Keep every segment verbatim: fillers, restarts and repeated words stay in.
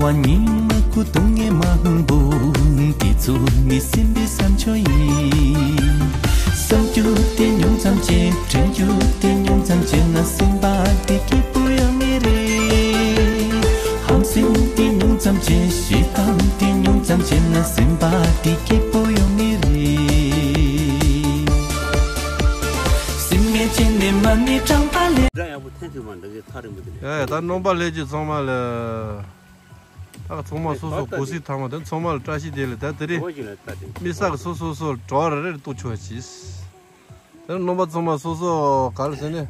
བ་ཉིད་མ་ཁུ་དུང་ངེ་མ་ཧུང་བུ། དེ་ཚོ་ནི་སེམས་པའི་བསམ་ཆོས་ཡིན། བསམ་རྒྱུ་དེ་ཉུང་ཙམ་བྱེད། དྲན་རྒྱུ་དེ་ཉུང་ཙམ་བྱེད་ན། སེམས་པ་དེ་སྐྱིད་པོ་ཡོང་ངེས་རེད། ཧམ་སེམས་དེ་ཉུང་ཙམ་བྱེད། ཞེ་སྡང་དེ་ཉུང་ཙམ་བྱེད་ན། སེམས་པ་དེ་སྐྱིད་པོ་ཡོང་ངེས་རེད། སེམས་ངན་བྱས་ནས་མ་ཎི་བགྲངས་པ་ལས། སྒྲ་ཡག་པོ་ཐོན་ཐུབ་པ་འདི་གའི་ཐག་རིང་པོ་དེ་ནས། ཡ་ཡ། ད་རྣམ་པ་ལྷན་རྒྱས་ཚང་མ་ལ། ད་ཚང་མ་སོ་སོ་གོ་སྲིད་ཐང་མ་དེ་ཚང་མ་ལ་བཀྲ་ཤིས་བདེ་ལེགས། ད་དེ་རིང་མི་ས་གི་སོ་སོ་སོ་གྲོགས་རེ་རེ་གཏུག་ཆོག་གྱིས། དེ་རྣམ་པ་ཚང་མ་སོ་སོ་ག་ལ་ཟེར་ནས།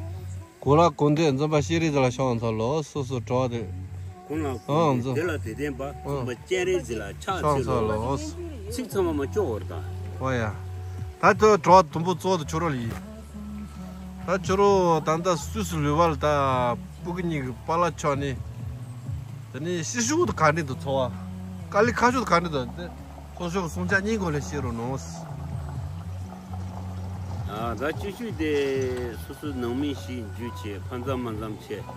གོ་ལ་གོ་འདས་འཛོམས་པ་ཤེས་རིག་དེ་ལ་ཤོག་འཚལ་ལོ། སོ་སོ་གྲོགས་དེ། གོ་ལ་གོ་འདས་དེ་ལ་དེ་བསྟན་པ། འཛོམས་པ་སྤྱན་རས་གཟིགས་ལ་ཕྱག་འཚལ་ལོ། ཚིག་ཚང་མ་མ་ལྕོག་བར་དང་། ཨོ་ཡ། ད་ལྟ་གྲོགས་དུམ་བུ་གཙོ་བོ་དེ་ཁྱོད་རང་ལ་ཡིན། ད་ཁྱོད་རང་ད་ལྟ་སུད་སི་ལུས་པ་ལ་ད་སྤུ་གུ་གཉིས་ཀྱི་པཱ་ལགས་ཆགས་ནས། དེ་ནས་ཤི་ཤུགས་དུ་ག་འདྲ་འདུག་འཚོ་བ། དཀའ་ལས་ཁག་ཤོས་དུ་ག་འདྲ་འདུག་དེ་ཁོ་ཚོ་གི་སོང་ཆ་གཉིས་སྐོར་ལས་བཤད་རོགས་གནང་། ཨ་ད་སྤྱི་སྤྱོད་དེ་སོ་སོའི་ནང་མི་ཞིག་འཇུ་བྱས། ཕ་མཚམས་མ་མཚམས་བྱས།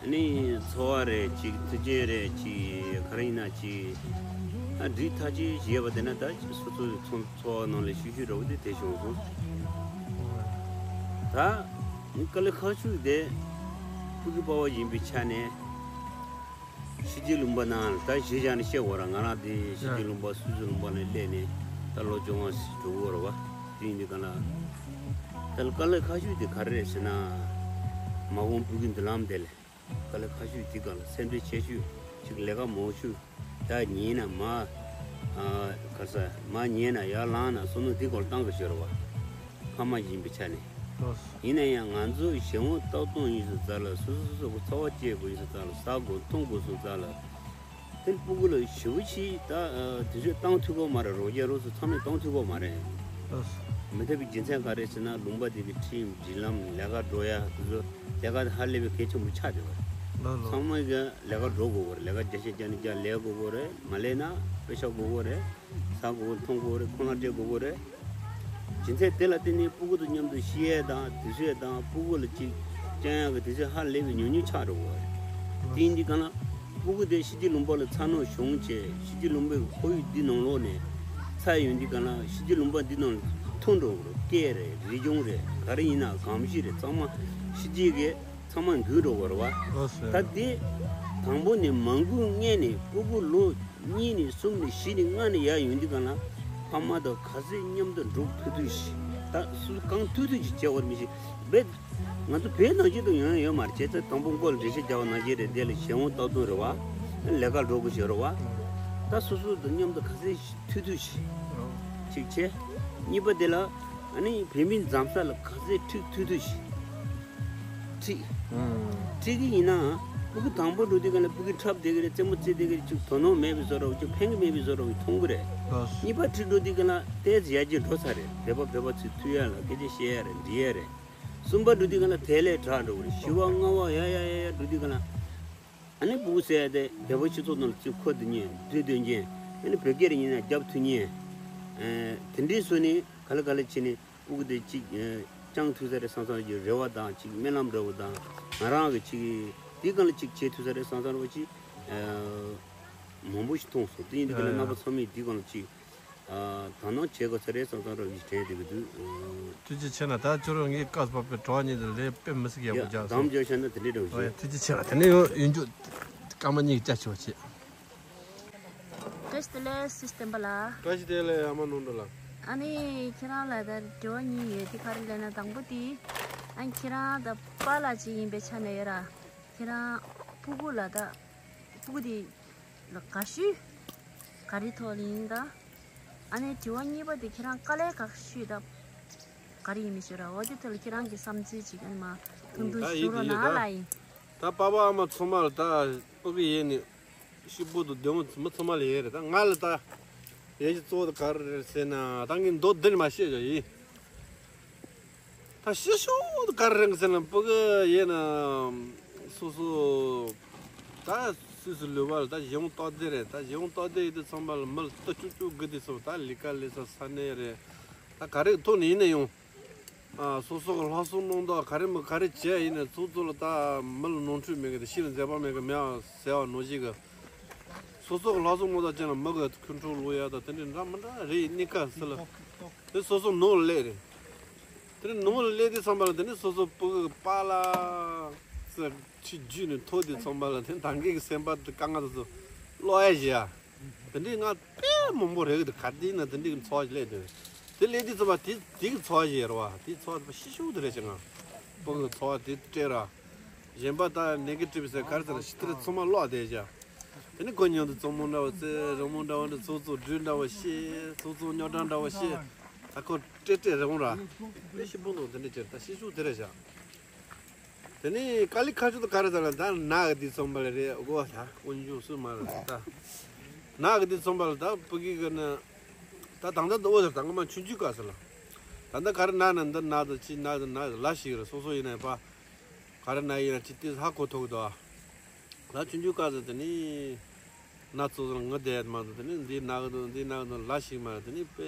ཨ་ནི་འཚོ་བ་རེད་ཅིག། དུས་ཆེན་རེད་ཅིག། ག་རེ་ཡིན་ན་ཅིག། ཨ་འགྲིག་ཐག་ཆོད་ཅིག་ཡོད་པ་དེ་ན་ད་སོ་སོའི་འཚོ་འཚོ་བ་ནང་ལ་ཤུལ་ཤུལ་རོགས་དེ་དེ་བྱུང་སོང་། ད་དཀའ་ལས་ཁག་ཤོས་དེ་སྤུ་གུ་པ་ཕ་ཡིན་པའི་ཆ་ནས། ཕྱི་རྒྱལ་ལུང་པ་ནང་ད་གཞིས་ཆགས་ནས་བཤད་དགོས་ར། ང་རང་དེ་ཕྱི་རྒྱལ་ལུང་པ་སུད་སི་ལུང་པ་ནས་སླེབས་ནས་ད་ལོ་བཅོ་ལྔ་ཞིག་འགྲོ་གི་ཡོད་རེད་བ། དེ་ཡིན་དུས་ག་ལ་ད་དཀའ་ལས་ཁག་ཤོས་དེ་ག་རེ་རེད་ཟེར་ན། མ་འོངས་སྤུ་གུ་མདུན་ལམ་དེ་ལ་དཀའ་ལས་ཁག་ཤོས་དེ་ག་ལ་སེམས་ཁྲལ་ཆེ་ཤོས་ཅིག་ལས་ཀ་མང་ཤོས། ཡར་ཉན་ན་མར། ཨ་ག་ས་མར་ཉན་ན་ཡར་ལངས་ན་བསམ་བློ་དེ་སྐོར་བཏང་དགོས་ཤོར་བ། ཕ་མ་ཡིན་པའི་ཆ་ནས། ལགས་སོ། ཡིན་ན་ཡང་ང་ཚོ་གཞན་དབང་རྟག་སྟོང་ཡིན་སོང་ཙང་ལ། སོ་སོ་སོ་སོ་གི་འཚོ་བ་སྐྱེལ་དགོས་ཡིན་སོང་ཙང་ལ། ཟ་དགོས་འཐུང་དགོས་སོང་ཙང་ལ། དེ་སྤུ་གུ་ལ་ཞེ་པོ་ཅིག་ད་དུས་ཚོད་བཏང་ཐུབ་ཀྱི་མ་རེད། རོགས་སྐྱོར་རོགས་ཚོ་ཚང་མས་གཏོང་ཐུབ་ཀྱི་མ་རེད། ལགས་སོ། མི་ཐུབ་པའི་རྒྱུ་མཚན་ག་རེ་ཟེར་ན། ལུང་པ་དེ་གི་ཁྲིམས་སྒྲིག་ལམ། ལས་ཀ་འགྲོ་ཡ་དེ་ཚོ་ལས་ཀ་དེ་ཧ་ལས་པའི་གལ་ཆེན་པོ་ཆགས་བསྡད་པ་རེད། ལགས་ལགས། ཚང་མ་གི་ལས་ཀ་འགྲོ་དགོས་པ་རེད། ལས་ཀ་བརྒྱ་ཆ་བརྒྱ་ནས་བརྒྱ་ལས་དགོས་པ་རེད། མ་ལས་ན་པེ་ཤག་དགོས་པ་རེད། ཟ་དགོས་པ་འཐུང་དགོས་པ་རེད། ཁོ་ན་སྤྲད་དགོས་པ་རེད། རྒྱུ་མཚན་དེ་ལ་བརྟེན་ནས་སྤུ་གུ་དང་མཉམ་དུ་ཤི་ཡས་དང་དུས་ཚོད་དང་། སྤུ་གུ་ལ་ཅིག་བསྐྱོན་ཡག་གི་དུས་ཚོད་ཧ་ལས་པའི་ཉུང་ཉུང་ཆགས་འགྲོ་གི་རེད། དེ་ཡིན་དུས་གང་ལ་སྤུ་གུ་དེ་ཕྱི་རྒྱལ་ལུང་པ་ལ་འཚར་ལོངས་བྱུང་བྱས། ཕྱི་རྒྱལ་ལུང་པའི་ཁོར་ཡུག་འདི་ནང་ལོགས་ནས་འཚར་ཡོང་དུས་གང་ལ་ཕྱི་རྒྱལ་ལུང་པ་འདི་ནང་ལ་ཐོན་འགྲོ་གི་རེད། སྐད་རེད། རིག་གཞུང་རེད། ག་རེ་ཡིན་ན་གོམས་གཤིས་རེད། ཚང་མ་ཕྱི་རྒྱལ་གྱི་ཚང་མ་འགུལ་འགྲོ་གི་རེད་བ། ལགས་སོ། ད་དེ་དང་པོ་ནས་མ་འགུལ་སྔོན་ནས་སྤུ་གུ་ལོ་གཉིས་ནས་གསུམ་ནས་བཞི་ནས་ལྔ་ནས་ཡར་ཡོང་དུས་གང་ལ་ཕ་མ་དང་ག་ཚོད་མཉམ་དུ་འགྲོ་ཐུབ་ཐུབ་ཞིག། ད་སུ་གང་ཐུབ་ཐུབ་ཅིག་བྱེད་དགོས་མི་ཤེས། རྦད་ང་ཚོ་བོད་ནང་བཞིན་དུ་ཡོང་ཡ་ཡོད་མ་རེད། བྱས་ཙང་དང་པོ་མགོ་ལ་འགྲེལ་བཤད་རྒྱག་པ་ནང་བཞིན་རེད། དེ་ལ་གཞན་དབང་རྟག་སྟོང་རེད་བ། ལས་ཀ་འགྲོ་དགོས་ཤེས་རེད་བ། ད་སོ་སོ་དང་མཉམ་དུ་ག་ཚོད་ཐུབ་ཐུབ་ཞིག་ཅིག་བྱས། གཉིས་པ་དེ་ལ་ཨ་ནི་བོད་མིའི་འཛོམས་ས་ལ་ག་ཚོད་ཁྲིད་ཐུབ་ཐུབ་ཞིག་ཁྲིད། ཨང་། ཁྲིད་ཀྱི་ཡིན་ནའང་སྤུ་གུ་དང་པོ་འགྲོ་དུས་ག་ལ་སྤུ་གུ་འཁྲབ་བསྡད་ཀྱི་རེད། རྩེད་མོ་རྩེ་བསྡད་ཀྱི་རེད། ཅིག་དོ་སྣང་མེད་པའི་བཟོ་འདྲ་བོ། ཅིག་ཕན་གྱི་མེད་པའི་བཟོ་འདྲ་བོ་མཐོང་གི་རེད། ལགས་སོ། གཉིས་པ་ཁྲིད་འགྲོ་དུས་ག་ལ་ཏོག་ཙམ་ཡར་རྒྱས་འགྲོ་ཚར་རེད། བོད་པ་བོད་པ་ཚོས་ཐུག་ཡ་ལ་སྐད་ཆ་བཤད་ཡ་རེད། འགྲིག་ཡ་རེད། གསུམ་པ་འགྲོ་དུས་ག་ལ་དེ་ལས་དྲག་འགྲོ་གི་རེད། བཞི་པ་ལྔ་པ་ཡར་ཡར་ཡར་ཡར་འགྲོ་དུས་ག་ལ་ཨ་ནི་སྤུ་གུ་ཟེར་ཡ་དེ་བོད་པ་སྤྱི་ཚོགས་ནང་ལ་ཚུར་འཁོར་སྡོད་མཁན། སྡོད་སྡོད་མཁན། ཨ་ནི་བོད་སྐད་རིགས་ཡིན་ན་རྒྱབ་ཐུབ་མཁན། ཨེ་དེ་འདྲའི་བཟོ་ནས་ག་ལེ་ག་ལེ་བྱས་ནས་སྤུ་གུ་དེ་གཅིག་ཨེ་སྦྱང་ཐུབ་ས་རེད་བསམ་བསམ་གྱི་རེ་བ་དང་། གཅིག་སྨོན་ལམ་འདྲ་བོ་དང་། ང་རང་གི་གཅིག་དེའི་སྒང་ལ་གཅིག་བྱེད་ཐུབ་ས་རེད་བསམ་བསམ་རེ་བ་གཅིག་ཨེ་མང་པོ་ཞིག་མཐོང་སོང་། དེ་ཡིན་དུས་ག་ལ་རྣམ་པ་ཚང་མས་དེའི་སྒང་ལ་གཅིག་ཨ་དོ་སྣང་བྱེད་དགོས་ས་རེད་བསམ་བསམ་རེ་བ་ཞིག་དྲན་བསྡད་ཀྱི་འདུག། ཨ། ཐུགས་རྗེ་ཆེ་གནང་། ད་ཁྱོད་རང་ངའི་སྐབས་བབས་པའི་དྲི་བ་གཉིས་དེ་ལན་དཔེ་མི་སྲིད་ཡག་པོ་ཡ་རྒྱག་སོང་། དམ་བཅའ་བྱས་ན་དེ་འདྲའི་འདྲ་བོ་ཨོ་ཡ། ཞིག། ཐུགས་རྗེ་ཆེ་ལ། དེ་ནས་ཡང་གཡུ་འཇུག་སྐར་མ་གཉིས་ཀྱི་ཅ་ཆོག་བྱེད། བཀྲ་ཤིས་བདེ་ལེགས་སུ་བསྟན་པ་ལགས། བཀྲ་ཤིས་བདེ་ལེགས་ཨ་མ་ནོར་འགྲོ་ལགས། ཨ་ནི་ཁྱེད་རང་ལ་ད་དྲི་བ་གཉིས་ཡོད། དེ་ག་རེ་ལབ་ན། དང་པོ་དེ་ཨ་ནི་ཁྱེད་རང་ད་པཱ་ལགས་ཅིག་ཡིན་པའི་ཆ་ནས་ཡོད་ར། ཁྱེད་རང་སྤུ་གུ་ལ་ད་སྤུ་གུ་དེ་ལ་དགའ་ཤོས་ག་རེ་ཐོག་ལ་ཡིན་ད། ཨ་ནི་དྲི་བ་གཉིས་པ་དེ་ཁྱེད་རང་དཀའ་ལས་ཁག་ཤོས་ད་ག་རེ་ཡིན་མི་ཤེས་ར། འོ་དེ་ཐོག་ལ་ཁྱེད་རང་གི་བསམ་ཚུལ་ཅིག་ཨ་ནི་མ་ཐུང་ཐུང་ཞིག་ཞུ་རོགས་གནང་ལ་ཡིན། ད་པཱ་ཕ་ཨ་མ་ཚང་མ་ལ་ད་སྤུ་གུ་ཡིན་ནི་ཤི་བོ་དང་བདེ་མོ་མི་ཚང་མ་ལ་ཡོད་རེད། ད་ང་ལ་ད་ཡེ་ཤེས་གཙོ་བོ་དེ་ག་རེ་རེད་ཟེར་ན། ད་ངས་མདོར་བསྡུས་ནས་མ་བཤད་ཡོད་ཡིན། ད་ཤི་ཤོག་དེ་ག་རེ་རེད་ཟེར་ན། སྤུ་གུ་ཡིན་ན་སོ་སོ་ད་སུད་སི་ལུས་པ་ལ་ད་གཞན་དབང་རྟག་བརྟན་རེད། ད་གཞན་དབང་རྟག་བརྟན་ཡིན་དུས་ཚང་མ་ལ་མི་ལ་ལྟ་སྐྱོ་སྐྱོ་དགོས་དུས་ཙམ། ད་ལས་ཀ་ལས་ས་ས་གནས་རེད། ད་ག་རེ་ཐོག་ནས་ཡིན་ན་ཡང་ཨ་སོ་སོ་གི་ལྷག་བསམ་རྣམ་དག་ག་རེ་མི་ག་རེ་བྱས་ཡིན་ན་ཚུར་ཚུར་ལ་ད་མི་ལ་ནོར་འཁྲུལ་མེད་གི། ད་ཤི་ལ་མཛེས་པ་མེད་གི་མེད་ཟེར་བ་ནང་བཞིན་གི། སོ་སོ་གི་ལྷག་བསམ་རྣམ་དག་ཅན་ལ་མི་གི་ཁོང་ཁྲོ་ལོག་ཡ་དང་དེ་འདྲའི་འདྲ་མི་འདྲ་རེད། གནས་སྐབས་སུ་ལ་དེ་སོ་སོ་ནང་ལ་སླེབས་རེད། དེ་ནས་ནང་ལ་སླེབས་དུས་ཙམ་པ་ལ་དེ་ནས་སོ་སོ་སྤུ་གུ་པཱ་ལགས་སུ་ཁྲིད་བརྒྱུད་ནས་ཐོག་དུས་ཙམ་པ་ལ་དེ་ད་གིན་གི་སེམས་པ་དེ་དཀའ་ངལ་དེ་ཚོ་ཀློག་ཡ་བཞི་ཡ། དེ་འདྲའི་ང་དཔེ་མང་པོ་རེད་གི། དེ་ག་དུས་ན་དེ་འདྲའི་གི་ཚོར་བ་ཞིག་སླེབས་འདུག་དེ་སླེབས་དུས་ཙམ་པ་དེ་དེ་གི་ཚོར་བ་ཞིག་རེད་བ། དེ་ཚོར་བ་དེ་ཤི་ཤུགས་དེ་རེད་ཤག་ང་སྤུ་གུ་ཚོར་བ་དེ་སྤྲད་ར། གཞན་པ་ད་ནེ་གེ་ཊིབ་ཟེར་ག་རེ་ཟེར་ན་ཞི་ཐིར་ཚང་མ་ཀློག་བསྡད་བཞག་དེ་ནི་ཁོ་མཉམ་དུ་གཙང་མ་འདྲ་བོ་རྩེ། རི་མོ་འདྲ་བོ་འདྲ། ཚོགས་གཙོ་སྦྲུལ་འདྲ་བོ་བཤད། ཚོགས་གཙོ་རྙོག་དྲ་འདྲ་བོ་བཤད། ད་ཁོ་སྤྲད་སྤྲད་རི་བོང་ར། དཔེ་ཞིག་སྤུན་ཟླ་དེ་འདྲ་ཅིག་ད་ཤི་ཤུགས་དེ་རེད་བཞག་དེ་ནི་དཀའ་ལས་ཁག་ཤོས་དེ་ག་རེ་ཟེར་ན་ད་ནག་གི་དུས་ཙམ་པ་ལ་རེད་གོ། ད་དཀོན་མཆོག་སུ་མ་རེད་ད། ནག་གི་དུས་ཙམ་པ་ལ་ད་སྤུ་གུ་གི་ནི་ད་ད་ལྟ་འདི་འོ་ཟེར་ད་ང་མ་ཆུང་ཆུང་སྐབས་སུ་ལ། ད་ལྟ་ག་རེ་ན་ན་འདི་ན་ད་ཅི་ན་ད་ན་ལ་ཞིག་རེད། སོ་སོ་ཡིན་ན་ཡང་པ། ག་རེ་ན་ཡིན་ན་ཅི་དེ་ཧ་གོ་ཐུབ་གི་འདུག་ད་ཆུང་ཆུང་སྐབས་སུ་དེ་ནི་ན་ཚོ་ཚོ་ངུ་བསྡད་མ་འདུག་དེ་ནི་འདི་ན་གི་འདུག་འདི་ན་གི་འདུག་ལ་ཞིག་མ་རེད། དེ་ནི་དཔེ་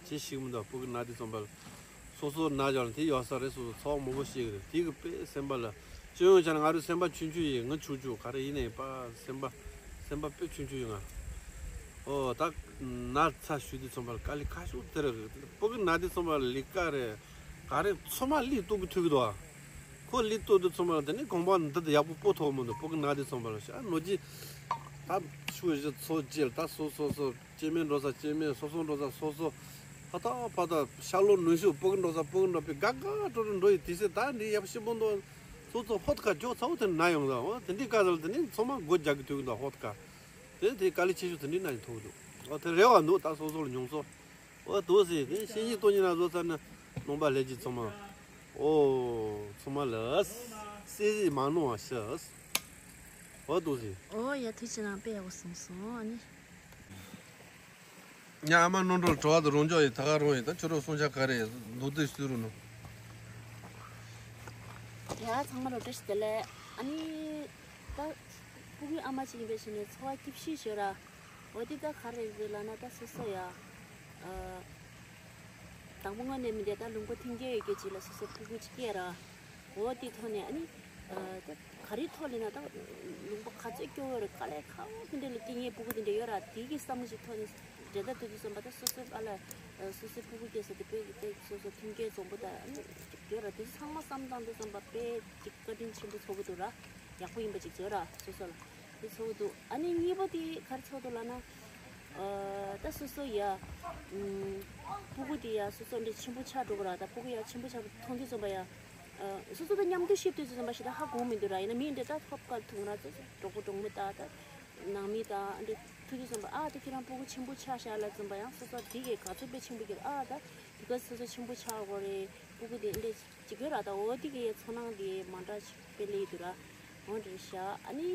ཇེ་ཞིག་མི་འདུག་སྤུ་གུ་ན་དུས་ཙམ་པ་ལ་སོ་སོ་ན་བཞག་ན་དེ་ཡོད་ས་རེད། སོ་སོ་ཚོགས་མང་པོ་ཤེས་གི་རེད། དེ་གི་དཔེ་སེམས་པ་ལ་སྤྱི་ཡོངས་ཆ་ན་ང་རང་སེམས་པ་ཆུང་ཆུང་ཡིན། ངུ་ཆུང་ཆུང་ག་རེ་ཡིན་ནའི་པ་སེམས་པ་སེམས་པ་དཔེ་ཆུང་ཆུང་ཡིན་ང་། ཨོ་ད་ན་ཚ་ཞུ་དུས་ཙམ་པ་ལ་དཀའ་ལས་ཁག་ཤོས་དེ་རེད། སྤུ་གུ་ན་དུས་ཙམ་པ་ལ་ལས་ཀ་རེད། ག་རེ་ཚང་མ་ལུས་གཏོང་གི་ཐུག་གི་འདུག་ཁོ་ལུས་གཏོང་དུས་ཙམ་པ་ལ་དེ་ནི་གོམ་པ་འདི་ད་ཡག་པོ་སྤོ་ཐུབ་མི་འདུག་སྤུ་གུ་ན་དུས་ཙམ་པ་ལ་ཤ་ནོར་གྱི་ད་ཆུ་བཞི་ཚོ་བཅས་ད་སོ་སོ་སོ་སྐྱེ་དམན་འགྲོ་ས་སྐྱེ་དམན། སོ་སོ་འགྲོ་ས་སོ་སོ། ཕ་ཐག་ཕ་ཐག་ཤ་ལོ་ནུ་ཤུ་སྤུ་གུ་འགྲོ་ས་སྤུ་གུ་འགྲོ་པའི་དགའ་དགའ་སྤྲོ་སྤྲོ་འགྲོ་ཡི་དུས་ཚོད་ད་འདི་ཡག་ཤི་པོ་འདུག་ཚོ་ཚོ་ཧོད་ཁ་འཇོག་ཚ་བོ་དེ་ན་ཡོང་ད། འོ་དེ་འདྲའི་དཀའ་ཚལ་དེ་ནི་ཚང་མ་སྒོ་རྒྱག་གི་ཐུག་གི་འདུག་ཧོད་ཁ་དེ་དེ་དཀའ་ལས་ཆེ་ཤོས་དེ་འདྲའི་ན་ཡིན་ཐུག་གི་འདུག་འོ་དེ་རེ་བ་འདུག་ད་སོ་སོ་ལ་མྱོང་ཚོ། འོ་དུ་ཟེར་དེ་ཤེས་ཡིན་སྟོང་ཉིད་ན་བཟོ་ཚར་ན་ནོང་པ་ལས་ཀྱི་ཚང་མ། ཨོ་ཚང་མ་ལ་སེ་ཟི་མ་ནོང་བ་ཤི། འོ་དུ་ཟེར། ཨོ་ཡ་ཐུགས་རྗེ་གནང་། དཔེ་ཡག་པོ་གསུངས་སོང་ཨ་ནི། ཉ་ཨ་མ་ནོར་འགྲོ་དྲི་བ་དང་རང་འཇོག་ཡིན། ད་ག་རང་ཡིན། ད་ཁྱོད་རང་གསུང་ཆ་ག་རེ་མདོར་བསྡུས་ཞུ་རོགས་གནང་། ཡ་ཚང་མ་ལ་བཀྲ་ཤིས་བདེ་ལེགས། ཨ་ནི་ད་སྤུ་གུའི་ཨ་མ་ཅིག་ཡིན་པའི་ཕྱིར་ནས་ཚོར་བ་སྐྱིད་ཤོས་ཤོས་ར། འོ་དེ་ད་ག་རེ་ཟེར་ལབ་ན་ད་སོ་སོ་ཡ། ཨ། དང་པོ་དངོས་གནས་མི་འདི་ད་ལུང་པ་མཐུན་རྐྱེན་ཡོད་མཁན་ཅིག་ལ་སོ་སོ་སྤུ་གུ་ཅིག་སྐྱེས་ར། འོ་དེ་ཐོག་ནས་ཨ་ནི། ཨ། ད་ག་རེ་ཐོག་ལས་ན་ད་ལུང་པ་ག་ཚོད་སྐྱོ་བོ་རེད། དཀའ་ལས་ཁག་པོ་དེ་འདྲ་ལ་སྐྱེ་མཁན་སྤུ་གུ་དེ་འདྲ་ཡོད་ར། དེ་གི་བསམ་བློ་ཞིག་ཐོག་ནས་འགྲན་ཟླ་དེ་ཚོ་བསམ་པ་ད་སོ་སོའི་ཨ་ལ། སོ་སོའི་སྤུ་གུ་སྐྱེས་ས་དེ་དཔེ་དཔེ་སོ་སོ་མཐུན་རྐྱེན་འཛོམས་པོ་ད་ཨ་ནི་ཅིག་ཡོད་ར། དེ་ཚོ་ཚང་མ་བསམ་བཏང་དུས་བསམ་པ་དཔེ་ཅིག་བཀའ་དྲིན་ཆེན་པོ་ཚོར་གི་འདུག་ར། ཡག་པོ་ཡིན་པ་ཅིག་བརྗོད་ར་སོ་སོ་ལ། དེ་ཚོ་འདུག་ཨ་ནི་གཉིས་པ་དེ་ག་རེ་ཚོགས་འདུག་ལབ་ན། ཨ། ད་སོ་སོ་ཡ། ཨུམ། སྤུ་གུ་དེ་ཡ་སོ་སོ་འདྲ་ཆེན་པོ་ཆགས་འགྲོ་གི་ར། ད་སྤུ་གུ་ཡ་ཆེན་པོ་ཆགས་མཐོང་དུས་ཙམ་པ་ཡ། ཨ། སོ་སོ་ད་མཉམ་དུ་གཤིབ་དུས་ཙམ་པ་ཞིག་ད་ཧ་གོ་མི་འདུག་ར། ཡིན་ན་མི་འདྲ་ད་ཧོབ་ཁ་ཐུག་ར་ཙོ་ཙོ་གྲོགས་པོ་གྲོགས་མོ་ད་ད་ནང་མི་ད་འདྲ་ཐུག་དུས་ཙམ་པ་ཨ་ད་ཁྱེད་རང་སྤུ་གུ་ཆེན་པོ་ཆགས་ཤག་ལབ་ཙམ་པ་ཡང་སོ་སོ་དེ་གས་ག་ཚོད་དཔེ་ཆེན་པོ་གྱུར་ཨ་ད་དེ་ག་སོ་སོ་ཆེན་པོ་ཆགས་དགོས་རེད། སྤུ་གུ་དེ་འདྲ་ཅིག་ཡོད་ར། ད་འོ་དེ་གའི་ཚོར་སྣང་དེ་མ་འདྲ་ཞིག་དཔེ་སླེབས་འདུག་ར། འོ་འདྲ་ཤག་ཨ་ནི།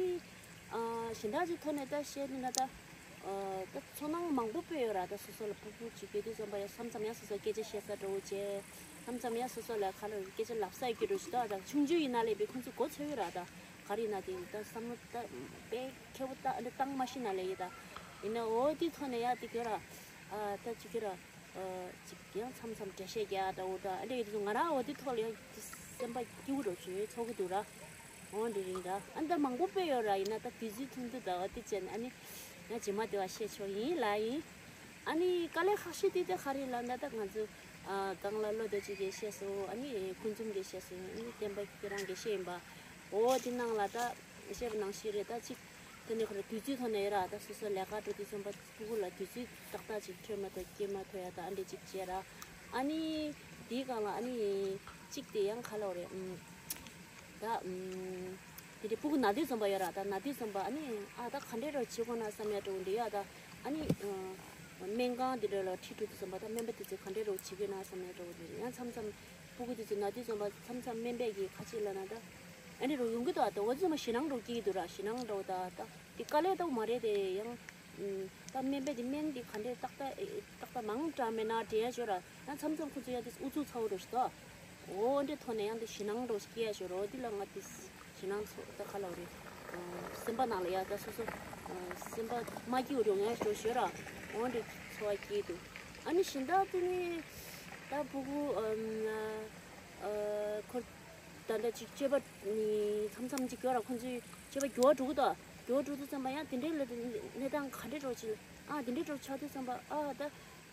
ཨ། གཞན་དག་ཅིག་ཐོག་ནས་ད་བཤད་ན་ད། ཨ། ད་ཚོར་སྣང་མང་པོ་དཔེ་ཡོད་ར། ད་སོ་སོ་ལ་སྤུ་གུ་ཅིག་སྐྱེས་དུས་ཙམ་པ་ཡ་མཚམས་མཚམས་ཡ་སོ་སོ་སྐད་ཆ་བཤད་ས་འདྲ་བོ་བྱས། མཚམས་མཚམས་ཡ་སོ་སོ་ལ་ག་ལ་སྐད་ཆ་ལབ་ས་ཡོད་ཀྱི་འདྲ་བོ་ཞིག་ད་ད་ཆུང་ཆུང་ཡིན་ན་ལས་པའི་ཁོང་ཚོ་མགོ་ཚོས་ཡོད་ར། ད་ག་རེ་ཡིན་ན་དེ་ད་བསམ་བློ་ད་དཔེ་མཁས་པོ་ད་འདྲ་བཏང་མ་ཤེས་ན་ལས་ཡིན་ད། ཡིན་ན་འོ་དེ་ཐོག་ནས་ཡ་དེ་ག་ར། ཨ། ད་ཅིག་ག་ར། ཨ། ཅིག་ཡང་མཚམས་མཚམས་འགྲེལ་བཤད་རྒྱག་འདྲ་བོ་འདྲ་ཨ་འདྲ་ཡོད་དུས་ང་རང་འོ་དེ་ཐོག་ལ་ཡང་སེམས་པ་སྐྱིད་པོ་འདྲ་བྱུང་ཚོར་གི་འདུག་ར། འོ་འདྲ་རིང་ར་ཨ་ད་མང་པོ་དཔེ་ཡོད་ར། ཡིན་ན་ད་དུས་ཚོད་ཐུང་ཐུང་འདྲ་བ་དེ་བྱས་ནས་ཨ་ནི་ཡང་རྗེས་མ་དེ་བ་བཤད་ཆོག་ཡིན་ལ་ཡིན། ཨ་ནི་དཀའ་ལས་ཁག་ཤོས་དེ་ད་ག་རེ་ལབ་ན་ད་ང་ཚོ་ཨ་སྒང་ལ་བློ་བདེ་ཅིག་གིས་བཤད་སོང་། ཨ་ནི་ཁུ་འཛོམས་ཀྱིས་བཤད་སོང་། ཨ་ནི་བསྟན་པ་ཁྱེད་རང་གིས་བཤད་ཡིན་པ། འོ་དེ་ནང་ལ་ད་བཤད་པ་ནང་བཞིན་རེད། ད་ཅིག་དེ་ནས་ཁོ་ར་དུས་ཚོད་ཐོག་ནས་ཡོད་ར། ད་སོ་སོ་ལས་ཀ་འགྲོ་དུས་ཙམ་པ། སྤུ་གུ་ལ་དུས་ཚོད་ཏག་ཏག་ཅིག་འཕྲོད་མ་ཐུབ་སྐྱེལ་མ་ཐུབ་ཡ་ད་ཨ་འདྲས་ཅིག་བྱས་ར། ཨ་ནི་དེའི་སྒང་ལ་ཨ་ནི་གཅིག་དེ་ཡང་ག་ལབ་རེད། ཨུམ། ད་ཨུམ། དེ་འདྲའི་སྤུ་གུ་ན་དུས་ཙམ་པ་ཡོད་ར། ད་ན་དུས་ཙམ་པ་ཨ་ནི་ཨ་ད་ག་འདྲས་རོགས་བྱེད་དགོས་ན་བསམ་ཡ་འདྲ་བོ་འདྲ་ཡོད་ད། ཨ་ནི་ཨུམ། སྨན་ཁང་དེ་འདྲ་ལ་ཁྲིད་འགྲོ་དུས་ཙམ་པ་ད་སྨན་པ་དེ་ཚོས་ག་འདྲས་རོགས་བྱེད་དགོས་ན་བསམ་ཡ་འདྲ་བོ་འདྲ་ཡང་མཚམས་མཚམས་སྤུ་གུ་དེ་ཚོ་ན་དུས་ཙམ་པ་མཚམས་མཚམས་སྨན་པས་ཀྱིས་ཁ་ཅིག་ལབ་ན་ད་ཨ་འདྲས་རོགས་ཡོང་གི་འདུག་ཨ་ད་འོ་དེ་ཙམ་པ་ཞེད་སྣང་འདྲ་བོ་སྐྱེ་གི་འདུག་ར། ཞེད་སྣང་འདྲ་བོ་ད་ད། དེ་དཀའ་ལས་ལྟ་བུ་མ་རེད་དེ་ཡང་། ཨུམ། ད་སྨན་པས་དེ་སྨན་དེ་ག་འདྲས་ཏག་ཏག་ཨེ་ཏག་ཏག་མང་དྲགས་མེད་ན་དྲན་ཡ་ཞོར་ར། ཡང་མཚམས་མཚམས་ཁོ་ཚོ་ཡང་དེ་ཨུ་ཚུགས་ཚ་བོ་འདྲ་ཞིག་འདུག་འོ་འདྲའི་ཐོག་ནས་ཡང་དེ་ཞེད་སྣང་འདྲ་ཞིག་སྐྱེ་ཡ་ཞོར་རོ། དེ་ལ་ང་དེ་ཞེད་སྣང་ཚོ་ད་ག་ལབ་རེད། ཨུམ། སེམས་པ་ནང་ལ་ཡ་ད་སོ་སོ། ཨུམ། སེམས་པ་མ་སྐྱིད་པོ་འདྲ་ཡོང་ཡ་ཞོར་ཞོར་ར། འོ་འདྲའི་ཚོར་བ་སྐྱེ་འདུག་ཨ་ནི་གཞན་དག་དེ་ནི་ད་ཕྲུ་གུ་ཨུམ། ཨ། ཁོ་ད་ལྟ་ཅིག་སྤྱོད་པ་ནི་མཚམས་མཚམས་ཅིག་འགྱུར་ར། ཁོ་ཚོའི་སྤྱོད་པ་འགྱུར་བ་འགྲོ་གི་འདུག་འགྱུར་བ་འགྲོ་དུས་ཙམ་པ་ཡང་དེ་འདྲའི་ལ་དེ་གནས་སྟངས་ག་འདྲས་འགྲོ་ཅིག་ཨ་དེ་འདྲས་འགྲོ་ཆགས་དུས་ཙམ་པ་ཨ་ད་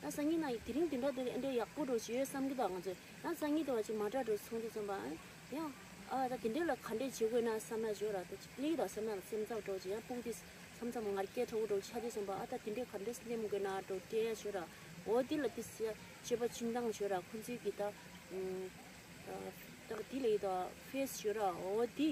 ད་སང་ཉིན་ན་དེ་རིང་དེ་འདྲ་དེ་འདྲས་ཡག་པོ་འགྲོ་ཅིག་ཡོད་བསམ་གི་འདུག་ང་ཚོས་ད་སང་ཉིན་དེ་བ་ཅིག་མ་འདྲ་འགྲོ་སོང་དུས་ཙམ་པ་ཡང་ཨ་ད་དེ་འདྲས་ལ་ག་འདྲས་བྱེད་དགོས་ན་བསམ་ན་བྱོས་ར་ད་ཅིག་ལེགས་དང་བསམ་ན་ལ་སེམས་འཚབ་འགྲོ་ཅིག་ཡང་སྤུ་གུ་དེ་མཚམས་མཚམས་ངར་སྐད་ཁྲ་བོ་འགྲོ་ཆགས་དུས་ཙམ་པ་ཨ་ད་དེ་འདྲས་ག་འདྲས་སེ་སླེབས་དགོས་ན་འགྲོ་སྤྲད་བྱོས་ར་འོ་དེ་ལ་དེ་སེ་སྤྱོད་པ་སྤྱིར་བཏང་བྱོས་ར་ཁོང་ཚོའི་གི་ད་ད་དེ་ལ་ཡི་ད་ཕེས་བྱོས་ར་འོ་དེ།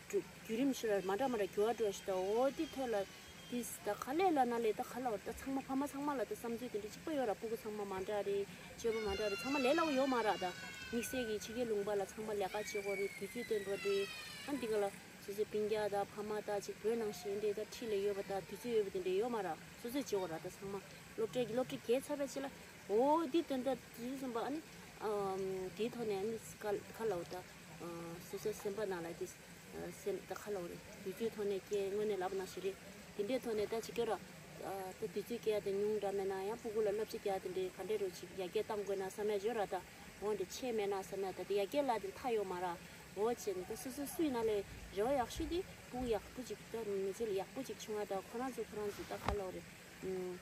བརྒྱུད་རིམ་ཞིག་ལ་མ་འདྲ་མ་འདྲ་འགྱུར་བ་འགྲོ་ཞིག་ད་འོ་དེ་ཐོག་ལ་དེ་ད་ག་ལས་ལ་ན་ལས་ད་ག་ལ་བར་ད་ཚང་མ་ཕ་མ་ཚང་མ་ལ་ད་བསམ་ཚུལ་དེ་འདྲ་གཅིག་པ་ཡོད་ར། སྤུ་གུ་ཚང་མ་མ་འདྲ་རེད། སྤྱོད་པ་མ་འདྲ་རེད། ཚང་མ་ལས་སླ་བོ་ཡོད་མ་ར། ད་དམིགས་བསལ་གྱི་ཕྱི་རྒྱལ་ལུང་པ་ལ་ཚང་མ་ལས་ཀ་བྱེད་དགོས་རེད། དུས་ཚོད་བཏོན་དགོས་རེད། ཨ་འདི་ག་ལ་སོ་སོའི་སྤུན་ཀྱག་ད་ཕ་མ་ད་ཅིག་བོད་ནང་བཞིན་འདྲ་ད་འཁྲིས་ལ་ཡོད་པ་ད་དུས་ཚོད་ཡོད་པ་དེ་འདྲ་ཡོད་མ་ར། སོ་སོས་བྱེད་དགོས་ར། ད་ཚང་མ་སློབ་གྲྭའི་གི་སློབ་ཁྲིད་གས་ཚར་བའི་རྗེས་ལ་འོ་འདི་དོན་དག་དུས་ཚོད་གསུམ་པ་ཨ་ནི་ཨམ་དེའི་ཐོག་ནས་ཨ་ནི་ག་ག་ལ་འོ་ད་སོ་སོའི་སེམས་པ་ནང་ལ་དེ། སེམས་ད་ག་ལ་འོ་རེད། དུས་ཚོད་ཐོག་ནས་སྐྱེལ་དངོས་གནས་ལབ་ན་ཞིག་རེད། དེ་འདྲའི་ཐོག་ནས་ད་ཅིག་སྐྱོ་ར། ད་དུས་ཚོད་སྐྱེལ་ཡ་དེ་ཉུང་འདྲ་མེད་ན་ཡང་སྤུ་གུ་ལ་བསླབ་བྱ་རྒྱག་དེ་འདྲའི་ག་འདྲས་རོ་ཅིག་ཡར་རྒྱས་གཏང་དགོས་ན་བསམ་ཡ་བརྗོད་ར། ད་འོ་འདྲ་ཆེ་མེད་ན་བསམ་ཡ་ད་དེ་ཡར་རྒྱས་ལ་དེ་མཐའ་ཡོད་མ་ར། འོ་བྱས་ནས་ད་སོ་སོ་སུ་ཡིན་ན་ལས་རེ་བ་ཡག་ཤོས་དེ་སྤུ་གུ་ཡག་པོ་ཅིག་ད་མི་ཚེ་ལ་ཡག་པོ་ཅིག་བྱུང་ཡ་ད་ཁོ་རང་ཚོ་ཁོ་རང་ཚོ་ད་ག་ལ་འོ་རེད།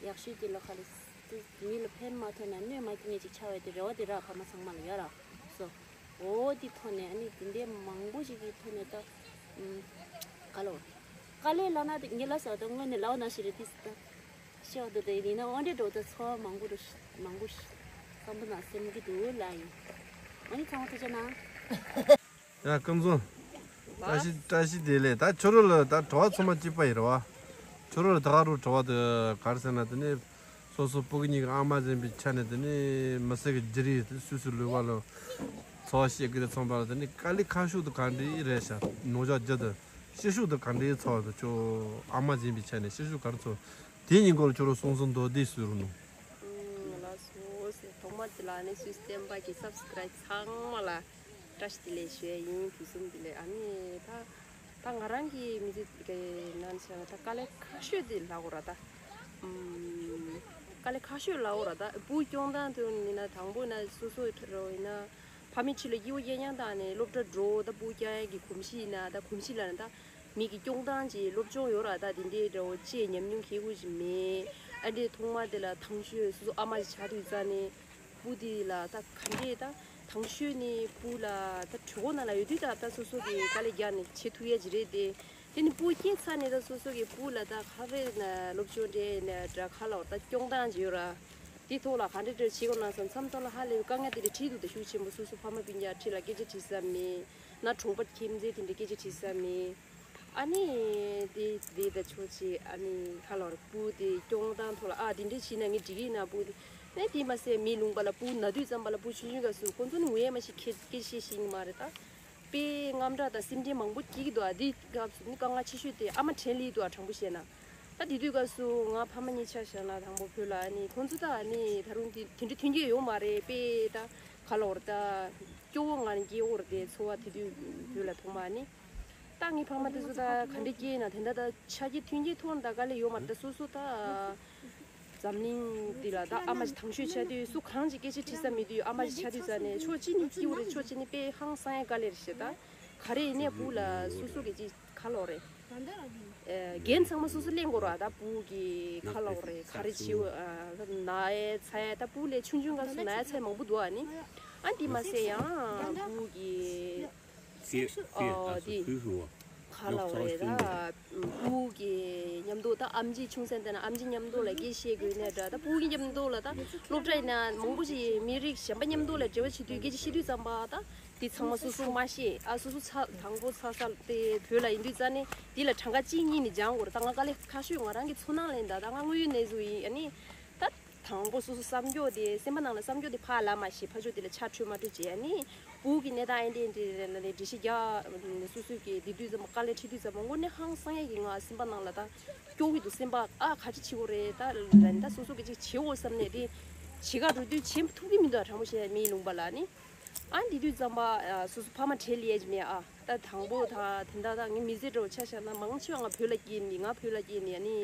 ཡག་ཤོས་དེ་ལ་ཁ་ལ་སི་མི་ལ་ཕན་མ་ཐོགས་ན་གནོད་མ་སྐྱེལ་ངེས་ཅིག་ཆགས་པའི་དེ་རེ་བ་དེ་རག་ཕ་མ་ཚང་མ་ལ་ཡོད་ར་སོ། འོ་དེ་ཐོག་ནས་ཨ་ནི་དེ་འདྲའི་མང་པོ་ཞིག་གི་ཐོག་ནས་ད་ཨུམ་ག་ལ་དཀའ་ལས་ལ་ན་དེ་ངེད་ལ་ཟ་ད་དངོས་གནས་ལའོ་ན་ཞིག་རེད་དེ་ད་ཤེས་བ་དེ་དེ་ཡིན་ན་འོ་འདྲའི་འགྲོ་ད་ཚོར་བ་མང་པོ་རུ་མང་པོ་ཞིག་བསམ་པ་ན་སེམས་ཀྱི་འདུག་ལ་ཡིན། ཨ་ནི་ཚང་མ་ཐུགས་རྗེ་གནང་། ཡ་ཀུན་བཟང་། བཀྲ་ཤིས་བཀྲ་ཤིས་བདེ་ལེགས། ད་ཁྱོད་རང་ལ་ད་དྲི་བ་ཚང་མ་གཅིག་པ་ཡིན་རེད་བ། ཁྱོད་རང་ལ་ད་ག་རུ་དྲི་བ་དེ་ག་རེ་ཟེར་ན་དེ་ནི་སོ་སོ་སྤུ་གུ་གཉིས་ཀྱི་ཨ་མ་ཡིན་པའི་ཆ་ནས་དེ་ནི་མི་སེར་གྱི་བརྗེ་རེས་དེ་སུད་སི་ལུས་པ་ལ་འཚོ་བ་སྐྱེལ་གི་དེ་ཚང་པ་ལ་དེ་ནི་དཀའ་ལས་ཁག་ཤོས་དེ་ག་འདྲ་རེད་ཤག་ནོར་འཇོག་རྒྱུ་དེ་ཤི་ཤུགས་དེ་ག་འདྲ་ཚོར་དེ་ཁྱོད་ཨ་མ་ཡིན་པའི་ཆ་ནས་ཤི་ཤུགས་ག་རེ་ཚོར། དེ་ཡིན་སྐོར་ཁྱོད་རང་གསུང་གསུང་མདོར་བསྡུས་ཞུ་རོགས་གནང་། ལགས་སོ། ཐོག་མར་དེ་ལ་ནི་སུད་སི་བསྟན་པ་གི་སབ་སི་ཀ་རབ་ཚང་མ་ལ་བཀྲ་ཤིས་བདེ་ལེགས་ཞུ་ཡ་ཡིན། དུས་གསུམ་བདེ་ལེགས། ཨ་ནི་ད་ད་ང་རང་གི་མི་ཚེ་གི་ནང་བྱས་ན་ད་དཀའ་ལས་ཁག་ཤོས་དེ་ལབ་དགོས་ར་ད། ཨམ། དཀའ་ལས་ཁག་ཤོས་ལབ་དགོས་ར་ད། སྤུ་གུ་སྐྱོང་སྟངས་དེ་ཡིན་ན་དང་པོ་ན་སོ་སོ་རོ་ཡིན་ན་ཕ་མའི་ཁྲིད་ལ་སྐྱིད་པོ་སྐྱེལ་མཁན་དང་ནི་སློབ་གྲྭ་འགྲོ་ད་སྤུ་གུ་སྐྱོང་ཡ་གི་གོམས་གཤིས་ཡིན་ན་ད་གོམས་གཤིས་ལ་ནི་ད། མི་གི་སྐྱོང་སྟངས་ཀྱི་སློབ་སྦྱོང་ཡོད་ར་ད་དེ་འདྲའི་འདྲ་བོ་ཅེས་ཉམས་མྱོང་ཁེ་གུ་ཞིག་མེད། ཨ་འདྲའི་ཐོག་མ་དེ་ལ་དང་ཤོས་སོ་སོ་ཨ་མ་ཞིག་ཆགས་དུས་ཙ་ནས་སྤུ་དེ་ལ་ད་ག་འདྲས་ད་དང་ཤོས་ནས་སྤུ་ལ་ད་གྲོད་ཁོག་ནང་ལ་ཡོད་དུས་ད་ད་སོ་སོ་གི་དཀའ་ལས་རྒྱག་ནས་བྱེད་ཐུབ་ཡས་ཅིག་རེད་དེ། དེ་ནས་སྤུ་སྐྱེས་ཚར་ནས་ད་སོ་སོ་གི་སྤུ་ལ་ད་ག་རེ་ན་སློབ་སྦྱོང་འདྲ་ན་འདྲ་ག་ལ་བར་ད་སྐྱོང་སྟངས་ཅིག་ཡོད་ར། དེ་ཐོག་ལ་ག་འདྲས་འདྲ་བྱེད་དགོས་ན་བསམ་མཚམས་ཐོག་ལ་ཧ་ལས་པའི་དཀའ་ངལ་དེ་འདྲ་འཕྲད་འདུག་ད་ཤུགས་ཆེན་པོ་སོ་སོ་ཕ་མ་སྤུན་ཀྱག་འཁྲིས་ལ་སྐད་ཆ་དྲི་ས་མེད། ན་གྲོང་པ་ཁྱིམ་མཚེས་དེ་འདྲ་སྐད་ཆ་དྲི་ས་མེད། ཨ་ནི་དེ་དེ་ད་ཆོག་ཅིག་ཨ་ནི་ཁ་ལོར་སྤུ་དེ་སྐྱོང་སྟངས་ཐོག་ལ་ཨ་དེ་འདྲ་བྱས་ན་ངས་འགྲིག་གི་ཡིན་ན་སྤུ་དེ་ནས་དེ་མ་ཟད་མི་ལུང་པ་ལ་སྤུ་ན་དུས་ཙམ་པ་ལ་སྤུ་ཆུང་ཆུང་སྐབས་སུ་ཁོང་ཚོ་ནི་ངུ་ཡས་མ་ཞིག་ཁེ་སྐད་བཤད་ཤེས་ཀྱི་མ་རེད་ད། དཔེ་དངངས་སྐྲག་དང་སེམས་ཁྲལ་མང་པོ་སྐྱེ་གི་འདུག་ཨ་དེ་སྐབས་སུ་ནི་དཀའ་ངལ་ཆེ་ཤོས་དེ་ཨ་མ་དྲན་སླེབས་འདུག་ཨ་དྲང་པོ་བཤད་ན། ད་དེ་དུས་སྐབས་སུ་ང་ཕ་མ་གཉིས་ཆ་བཞག་ན་དང་པོ་བོད་ལ་ཨ་ནི་ཁོང་ཚོ་ད་ཨ་ནི་ད་རུང་དེ་དེ་འདྲ་མཐུན་རྐྱེན་ཡོད་མ་རེད་དཔེ་ད་ག་ལ་བར་ད་སྐྱོ་བོ་ངང་སྐྱེ་བོར་དེ་འཚོ་བ་དེ་དུས་བོད་ལ་ཐོག་མ་ཨ་ནི། ད་ངའི་ཕ་མ་དེ་ཚོ་ད་ག་འདྲ་སྐྱེས་ན་དེ་འདྲ་ད་ཆ་རྐྱེན་མཐུན་རྐྱེན་ཐོག་ནས་ད་དཀའ་ལས་ཡོད་མ་རེད་ད་སོ་སོ་ད་འཛམ་གླིང་འདི་ལ་ད་ཨ་མ་ཞིག་དང་ཤོས་ཆགས་དུས་སུ་གང་ཅིག་སྐད་ཆ་དྲི་ས་མེད་དུས་ཨ་མ་ཞིག་ཆགས་དུས་ཙ་ནས་ཕྱོགས་གཅིག་ནས་སྐྱིད་པོ་རེད་ཕྱོགས་གཅིག་ནས་དཔེ་ཧང་སང་ཡ་དཀའ་ལས་རེད་ཤག་ད་ག་རེ་ཡིན་ནའི་སྤུ་ལ་སོ་སོ་གི་ཅིག་ག་ལོ་རེད། འགན་ཚང་མ་སོ་སོ་ལེན་དགོས་ར་ད་སྤུ་གི་ག་ལོ་རེད་ག་རེ་བྱེད་ན་ཡ་ཚ་ཡ་ད་སྤུ་ལས་ཆུང་ཆུང་སྐབས་སུ་ན་ཡ་ཚ་ཡ་མང་པོ་འདུག་ཨ་ནི། ཨ་འདི་མ་ཟད་ཡང་སྤུ་གི་སྐྱེས་སྐྱེས་ཨ་ཨ་སོ་དེ་ཕུལ་ཤོག་ཨ། ག་ལ་བ་རེད་ད། སྤུ་གུ་གི་མཉམ་དུ་ད་ཨམ་ཆི་ཆུང་སེམས་ལྟ་ན་ཨམ་ཆི་མཉམ་དུ་ལ་སྐད་བཤད་དགོས་ནས་འདྲ་ད་སྤུ་གུ་མཉམ་དུ་ལ་ད་སློབ་གྲྭ་ཡིན་ན་མང་པོ་ཞིག་མི་རིགས་གཞན་པ་མཉམ་དུ་ལ་འབྲེལ་བ་བྱེད་དུས་སྐད་ཆ་བཤད་དུས་ཙམ་པ་ད་དེ་ཚང་མ་སོ་སོ་མ་ཤེས་ཨ་སོ་སོ་ཚ་དང་པོ་ཚ་ས་དེ་བོད་ལ་ཡིན་དུས་ཙ་ནས་དེ་ལ་གྲངས་ཀ་གཅིག་གཉིས་ནས་སྦྱང་དགོས་རེད་ད་ང་དཀའ་ལས་ཁག་ཤོས་ང་རང་གི་ཚོར་སྣང་ལེན་ད་ད་ང་དངོས་ཡོད་གནས་ཚུལ་ཡིན་ཨ་ནི་ད། དང་པོ་སོ་སོ་བསམ་སྐྱོ་དེ་སེམས་པ་ནང་ལ་བསམ་སྐྱོ་དེ་ཕར་ལ་མ་ཤེས་ཕར་ཕྱོགས་དེ་ལ་ཆ་འཕྲོད་མ་འཕྲོད་བྱས་ནི་སྤུ་གུ་གི་གནས་སྟངས་ཨེ་འདྲས་འདྲས་ལ་ལས་འགྲེལ་བཤད་རྒྱག་སོ་སོ་གི་དེ་དུས་ཙམ་པ་དཀའ་ལས་འཕྲད་དུས་ཙམ་པ་དངོས་གནས་ཧང་སང་ཡས་ཀྱི་ང་སེམས་པ་ནང་ལ་ད་སྐྱོ་གི་འདུག་སེམས་པ་ཨ་ག་ཅི་བྱེད་དགོས་རེད་ད་ལ་ནི་ད་སོ་སོ་གི་ཅིག་བྱེད་དགོས་བསམ་ནས་དེ་བྱེད་ག་འགྲོ་དུས་བྱེད་ཐུབ་ཀྱི་མི་འདུག་དྲང་པོ་བཤད་མིའི་ལུང་པ་ལ་ནི། ཨ་འདི་དུས་ཙམ་པ་སོ་སོ་ཕ་མ་བྲེལ་ཡས་ཀྱི་མེད་ཨ། ད་དང་པོ་ད་དེ་འདྲ་ད་ངའི་མི་ཚེ་འདྲ་བོ་ཆ་བཞག་ན་མང་ཆེ་བ་ང་བོད་ལ་སྐྱེས་ནི་ང་བོད་ལ་སྐྱེས་ནི་ཨ་ནི་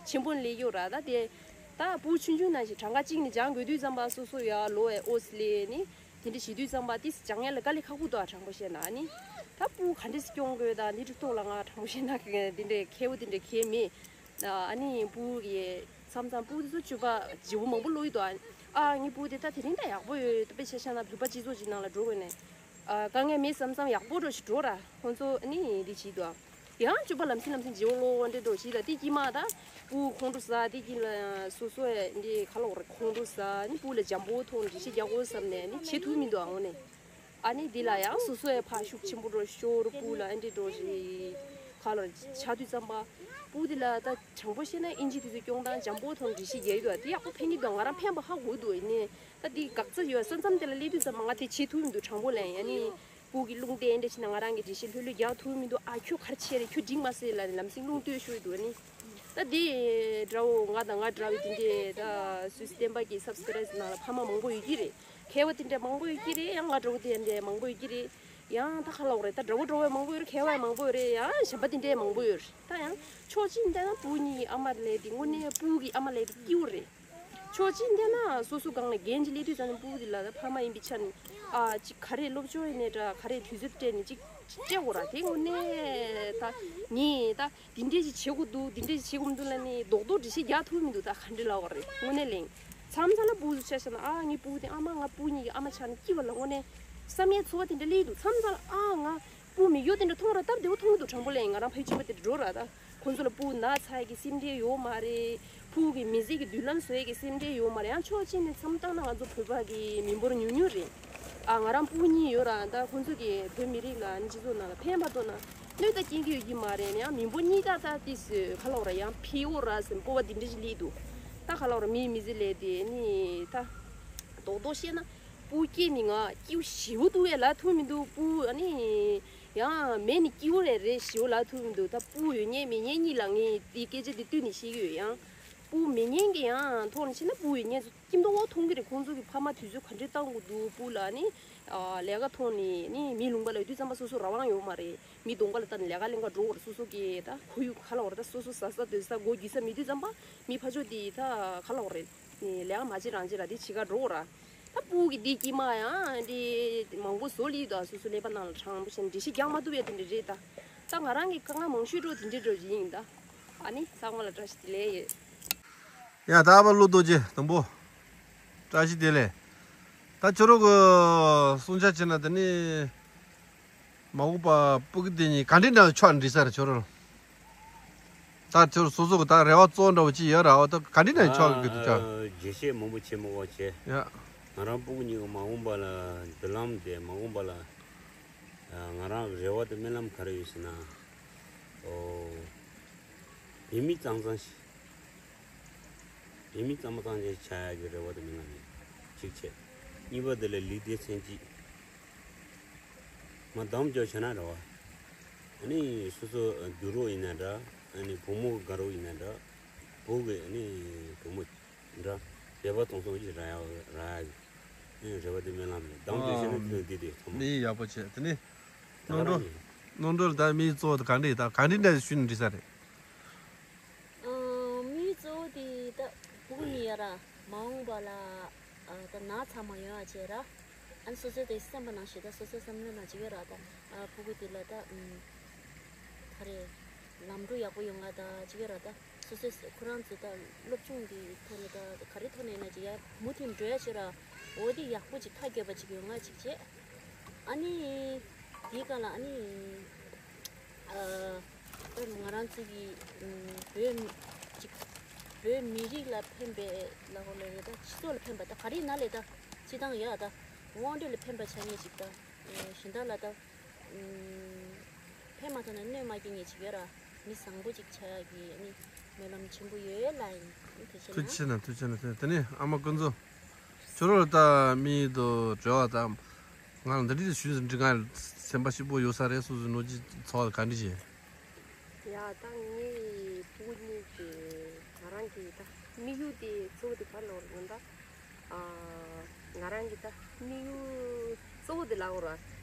ཆེན་པོ་ནས་སླེབས་ཡོད་ར་ད་དེ་ད་སྤུ་གུ་ཆུང་ཆུང་ནང་བཞིན་གྲངས་ཀ་གཅིག་ནས་སྦྱང་དགོས་དུས་ཙམ་པ་སོ་སོ་ཡ་ལོ་ཨེ་ཨོ་སི་ལེ་ནི་དེ་འདྲ་བྱེད་དུས་ཙམ་པ་ཏིས་སྦྱང་ཡ་ལ་དཀའ་ལས་ཁག་པོ་འདུག་ཨ་དྲང་པོ་བཤད་ན་ཨ་ནི་ད་ ད་སྤུ་གུ་ག་འདྲས་སྐྱོང་དགོས་དང་འདི་འདྲ་ཐོག་ལ་ང་དྲང་པོ་བཤད་ན་འདི་འདྲའི་མཁས་པོ་འདི་འདྲའི་གལ་མེད། ཨ་ནི་སྤུ་གུ་གི་མཚམས་མཚམས་སྤུ་གུ་དེ་ཚོ་སྤྱོད་པ་བརྗེ་པོ་མང་པོ་ལོག་ཡོད་དོ། ཨ་ངའི་སྤུ་གུ་དེ་ད་དེ་རིང་ད་ཡག་པོ་ཡོད། དཔེ་ཆ་བཞག་ན་བོད་པ་སྤྱི་ཚོགས་ཅིག་ནང་ལ་འགྲོ་དགོས་ནས། ཨ་དཀའ་ངལ་མེད་བསམ་བསམ་ཡག་པོ་འགྲོ་ཞིག་འགྲོ་ར། ཁོང་ཚོ་ཨ་ནི་འདི་བྱེད་དོ། ཡང་སྤྱོད་པ་ལམ་སེང་ལམ་སེང་བརྗེ་པོ་ལོག་འདྲ་འགྲོ་ཞིག་ད་དེ་དཀྱིལ་མ་ད་སྤུ་གུ་ཁོང་ཁྲོ་ཟ། དེ་དཀྱིལ་ལ་སོ་སོ་ཡ་འདི་ག་ལ་འོ་རེད། ཁོང་ཁྲོ་ཟ་ནི་སྤུ་གུ་ལ་འཇམ་པོ་ཐོག་འགྲེལ་བཤད་རྒྱག་དགོས་བསམ་ནས་ནི་བྱེད་ཐུབ་མི་འདུག་ཨ་ངོ་ནས། ཨ་ནི་འདི་ལ་ཡང་སོ་སོའི་ཕར་ཤུགས་ཆེན་པོ་འགྲོ་ཤོར། སྤུ་གུ་ལ་ཨེ་འདྲས་འགྲོ་རེད། ཁ་ལོ་ཆགས་དུས་ཙམ་པ་སྤུ་གུ་འདི་ལ་ད་དྲང་པོ་བཤད་ན་ཨིན་ཇི་དེ་ཚོ་སྐྱོང་སྟངས་འཇམ་པོ་ཐོག་འགྲེལ་བཤད་རྒྱག་ཡོད། དེ་ཡག་པོ་ཕན་གྱི་འདུག་ང་རང་ཕན་པ་ཧ་གོ་འདུག་ཡིན་ནའི་ད་འདི་དགག་རྩ་ཡོད། ས་མཚམས་དེ་ལ་སླེབས་དུས་ཙམ་པ་ང་དེ་བྱེད་ཐུབ་མི་འདུག་དྲང་པོ་ལན་ཡ་ནི། སྤུ་གུ་གི་རླུང་རྟ་འདྲ་ཞིག་ན་ང་རང་གི་འགྲེལ་བཤད་ལྷོད་ལྷོད་རྒྱག་ཐུབ་མི་འདུག་ཨ་ཁྱོད་ག་རེ་བྱས་རེད། ཁྱོད་འགྲིག་མ་སོང་ལབ་ནས་ལམ་སེང་རླུང་ལྟོས་ཤོར་འདུག་ཨ་ནི། ད་དེ་དགྲ་བོ་ང་དང་ང་འདྲ་བའི་དེ་འདྲས་ད་སུད་སི་བསྟན་པ་གི་སབ་སི་ཀ་རབ་ནང་ལ་ཕ་མ་མང་པོ་ཡོད་ཀྱི་རེད། མཁས་པ་དེ་འདྲས་མང་པོ་ཡོད་ཀྱི་རེད། ཡང་ང་འདྲ་བོ་དེ་འདྲས་མང་པོ་ཡོད་ཀྱི་རེད། ཡང་ད་ག་ལབ་དགོས་རེད། ད་དགྲ་བོ་དགྲ་བོ་མང་པོ་ཡོད་རེད། མཁས་པ་ཡང་མང་པོ་ཡོད་རེད། ཡང་གཞན་པ་དེ་འདྲས་མང་པོ་ཡོད་རེད། ད་ཡང་ཕྱོགས་གཅིག་ནས་བལྟས་ན་སྤུ་གུ་གཉིས་ཀྱི་ཨ་མ་ལབ་དེ་དངོས་གནས་སྤུ་གུ་གི་ཨ་མ་ལབ་དེ་སྐྱིད་པོ་རེད། ཕྱོགས་གཅིག་བལྟས་ན་སོ་སོ་སྒང་ལ་འགན་ཅིག་སླེབས་དུས་ཙམ་ནས་སྤུ་གུ་དེ་ལ་ད་ཕ་མ་ཡིན་པའི་ཆ་ནས་ཨ་ཅིག་ག་རེ་སློབ་སྦྱོང་ཡིན་ནའི་འདྲ། ག་རེ་དུས་ཚོད་སྤྲད་ནས་ཅིག་ཅིག་སྤྲད་དགོས་ར། དེ་དངོས་གནས་ད་ངས་ད་འདི་འདྲས་ཅིག་བྱེད་དགོས་འདུག་འདི་འདྲས་ཅིག་བྱེད་དགོས་འདུག་ལབ་ནས་རྡོག་རྡོག་འགྲེལ་བཤད་རྒྱག་ཐུབ་མི་འདུག་ད་ག་འདྲས་ལབ་དགོས་རེད། དངོས་གནས་ལན་མཚམས་མཚམས་ལ་སྤུ་གུ་ཚོ་ཆ་བཞག་ན་ཨ་ངའི་སྤུ་གུ་དེ་ཨ་མ་ང་སྤུ་གུ་གཉིས་ཀྱི་ཨ་མ་ཆགས་ནས་སྐྱིད་པ་ལ་དངོས་གནས་བསམ་ཡས་ཚོར་བ་དེ་འདྲ་སླེབས་འདུག་མཚམས་མཚམས་ལ་ཨ་ང་སྤུ་གུ་མི་གཡོ་དེ་འདྲ་མཐོང་ར་སྟབས་བདེ་པོ་མཐོང་གི་འདུག་དྲང་པོ་ལན་ང་རང་ཕ་ཡུལ་གཅིག་པ་དེ་འདྲ་འགྲོ་ར་ད། ཁོང་ཚོ་ལ་སྤུ་གུ་ན་ཚ་ཡས་ཀྱི་སེམས་ཁྲལ་ཡོད་མ་རེད། སྤུ་གུ་གི་མི་ཚེ་གི་མདུན་ལམ་བཟོ་ཡས་ཀྱི་སེམས་ཁྲལ་ཡོད་མ་རེད། ཡང་ཕྱོགས་གཅིག་ནས་མཚམས་བཏང་ན་ང་ཚོ་བོད་པ་གི་མི་འབོར་ཉུང་ཉུང་རེད། ཨ་ང་རང་སྤུ་གུ་གཉིས་ཡོད་ར། ད་ཁོང་ཚོ་གི་བོད་མི་རིགས་ལ་ཨ་ནི་སྤྱི་ཚོགས་ནང་ལ་ཕན་པ་ཐོགས་ན་གནོད་ད་སྐྱེལ་གྱི་ཡོད་ཀྱི་མ་རེད། ཡང་མི་འབོར་གཉིས་ད་ད་ཏིས་ག་ལབ་ར་ཡང་ཕི་ཨོ་ར་ཟེར་སྤོབས་པ་འདི་འདྲ་ཞིག་སླེབས་འདུག་ད་ག་ལབ་ར་མིའི་མི་ཚེ་ལས་དེ་ནི་ད་རྡོག་རྡོག་བཤད་ན་སྤུ་གུ་སྐྱེས་ནི་ང་སྐྱིད་པོ་ཞེ་པོ་འདུག་ཡ་ལབ་ཐུབ་མི་འདུག་སྤུ་གུ་ཨ་ནི། ཡང་མེད་ནི་སྐྱིད་པོ་རེད་རེད་ཞེ་པོ་ལབ་ཐུབ་མི་འདུག་ད་སྤུ་གུ་ཡོད་མཁན་མེད་མཁན་གཉིས་ལ་ངས་དེའི་སྐད་ཆ་དེ་བསྟུན་ནས་བཤད་ཀྱི་ཡོད། ཡང་སྤུ་གུ་མེད་མཁན་གྱི་ཡང་ཐོག་ནས་བཤད་ན་སྤུ་གུ་ཡོད་མཁན་ཚོ་སྐྱིད་མདོག་པོ་མཐོང་གི་རེད། ཁོང་ཚོ་གི་ཕ་མ་དུས་ཚོད་ག་འདྲས་བཏང་དགོས་འདུག་སྤུ་གུ་ལ་ནི། ཨ་ལས་ཀ་ཐོག་ནས་ནི་མིའི་ལུང་པ་ལ་ཡོད་དུས་ཙམ་པ་སོ་སོ་རང་དབང་ཡོད་མ་རེད། མིའི་གདོང་པ་ལ་ལྟ་ནས་ལས་ཀ་ལེན་ག་འགྲོ་དགོས་རེད། སོ་སོ་གི་ད་ཁོར་ཡུག་ག་ལབ་དགོས་རེད། ད་སོ་སོ་ཟ་ས་སྡོད་ས་སྒོ་འགྱུར་ས་མེད་དུས་ཙམ་པ་མི་ཕར་ཕྱོགས་དེ་ད་ག་ལབ་དགོས་རེད། ནི་ལས་ཀ་མ་བྱེད་རང་བྱེད་ར་དེ་བྱེད་ག་འགྲོ་དགོས་ར། ད་སྤུ་གུ་གི་འདི་དཀྱིལ་མ་ཡང་འདི་མང་པོ་བཟོ་ལི་དང་སོ་སོ་ཀླད་པ་ནང་ལ་དྲང་པོ་བྱས་ནས་འགྲེལ་བཤད་རྒྱག་མ་ཐུབ་ཡ་དེ་འདྲ་རེད་ད། ད་ང་རང་གི་དཀའ་ངལ་མང་ཤོས་འགྲོ་དེ་འདྲ་འགྲོ་ཡིན་ད། ཨ་ནི་ཚང་མ་ལ་བཀྲ་ཤིས་བདེ་ལེགས་ཡོད། ཡ་ད་ཨ་ཕ་ཀླུ་རྡོ་རྗེ་དང་པོ། བཀྲ་ཤིས་བདེ་ལེགས། ད་ཁྱོད་རང་གི་གསུང་ཆ་བྱས་ན་དེ་ནི། མ་འོངས་པ་སྤུ་གུ་དེ་གཉིས་ག་འདྲའི་འདྲ་ཕྱོགས་འགྲིག་ས་རེད་ཁྱོད་རང་། ད་ཁྱོད་སོ་སོ་གི་ད་རེ་བ་གཙོ་བོ་འདྲ་བོ་ཅིག་ཡོད་ར་བ། ད་ག་འདྲའི་འདྲ་ཕྱོགས་གི་འདུག་ད། རྒྱས་བཤད་མང་པོ་བྱེད་མི་དགོས་བྱས། ཡ། ང་རང་སྤུ་གུ་གཉིས་ཀྱི་མ་འོངས་པ་ལ་མདུན་ལམ་དེ་མ་འོངས་པ་ལ། ང་རང་རེ་བ་དང་སྨོན་ལམ་ག་རེ་ཡོད་ཟེར་ན། ཨོ། བོད་མི་གཙང་གཙང་ཞིག་བོད་མི་གཙང་མ་གཙང་རྐྱང་ཆགས་ཡག་གི་རེ་བ་དང་སྨོན་ལམ་ཡོད། གཅིག་བྱས། གཉིས་པ་དེ་ལ་ལུས་བདེ་མཚན་སྐྱིད། མ་འདམ་སྐྱོ་བྱས་ན་རེད་བ། ཨ་ནི་སོ་སོ་དུད་འགྲོ་ཡིན་ན་འདྲ། ཨ་ནི་བུ་མོ་དགའ་རོགས་ཡིན་ན་འདྲ། བུ་གི་ཨ་ནི་བུ་མོ་འདྲ། བོད་པ་ཚང་ཚང་ཅིག་རག་ཡག་རག་ཡག་གི། ཨ་ནི་རེ་བ་དེ་སྨོན་ལམ་རེད། འདམ་སྐྱོ་བྱས་ན་དེ་ལ་འདི་དེ་ཚང་མ། མི་ཡག་པོ་བྱས་དེ་ནི། རྣམ་གྲོལ། རྣམ་གྲོལ་ད་དམིགས་ཡུལ་གཙོ་བོ་དེ་ག་འདྲ་ཡིན། ད་ག་འདྲ་འདྲ་ཞུས་ན་འགྲིག་ས་རེད། ཨ། དམིགས་ཡུལ་གཙོ་བོ་དེ་ད་སྤུ་གུ་གཉིས་ཡ་ར་མ་འོངས་པ་ལ་ཨ་ད་ན་ཚ་མ་ཡོང་ཡ་བྱས་ར། ཨ་ནི་སོ་སོའི་དེ་སེམས་པ་ནང་བཞིན་ད་སོ་སོའི་བསམ་བློ་ནང་ཅིག་ཡོད་ར་ད། ཨ་སྤུ་གུ་དེ་ལ་ད་ཨུམ། ག་རེ། ལམ་འགྲོ་ཡག་པོ་ཡོང་ང་ད་ཅིག་ཡོད་ར་ད། སོ་སོའི་ཁོ་རང་ཚོ་ད་སློབ་སྦྱོང་གི་ཐོག་ནས་ད་ག་རེ་ཐོག་ནས་ཡིན་ན་ཅིག་ཡ་མུ་མཐུད་འགྲོ་ཡ་བྱས་ར། འོ་དེ་ཡག་པོ་ཅིག་ཁ་གྱོད་པ་ཅིག་ཡོང་ང་ཅིག་བྱས། ཨ་ནི། དེའི་སྒང་ལ་ཨ་ནི། ཨ། ད་ང་རང་ཚོ་གི་ཨུམ། བོད་ཅིག་བོད་མི་རིགས་ལ་ཕན་པའི་ལ་གོ་ལ་རེད་ད། སྤྱི་ཚོགས་ལ་ཕན་པ་ད་ག་རེ་ན་ལས་ད་སྤྱི་བཏང་ཡ་ད་དབང་འདུས་ལ་ཕན་པ་ཆགས་ངེས་ཅིག་ད། ཨེ་གཞན་དག་ལ་ད་ཨུམ། ཕན་མ་ཐོགས་ན་གནོད་མ་སྐྱེལ་ངེས་ཅིག་ཡོད་ར། མི་བཟང་པོ་ཅིག་ཆགས་ཡ་གི་ཨ་ནི་སྨོན་ལམ་ཆེན་པོ་ཡོད་ལ་ཡིན། ཐུགས་རྗེ་ཆེ་གནང་། ཐུགས་རྗེ་ཆེ་གནང་། དེ་ནས་ཨ་མ་ཀུན་རྫོབ། ཁྱོད་རང་ལ་ད་མི་དང་འབྲེལ་བ་དང་། ང་ལ་འདི་འདྲ་ཞུས་ཟིན་འདྲི་ང་སེམས་པ་སྐྱིད་པོ་ཡོད་ས་རེད། སོ་སོའི་ནོར་གྱི་འཚོ་བ་ག་འདྲ་བྱེད། ཡ་ད་ངའི་སྤུ་གུ་གཉིས་ཀྱི་ང་རང་གི་ད་དམིགས་ཡུལ་དེ་གཙོ་བོ་དེ་ག་ལོར་ཡོང་ད། ཨ། ང་རང་གི་ད་དམིགས་ཡུལ་གཙོ་བོ་དེ་ལབ་དགོས་ར།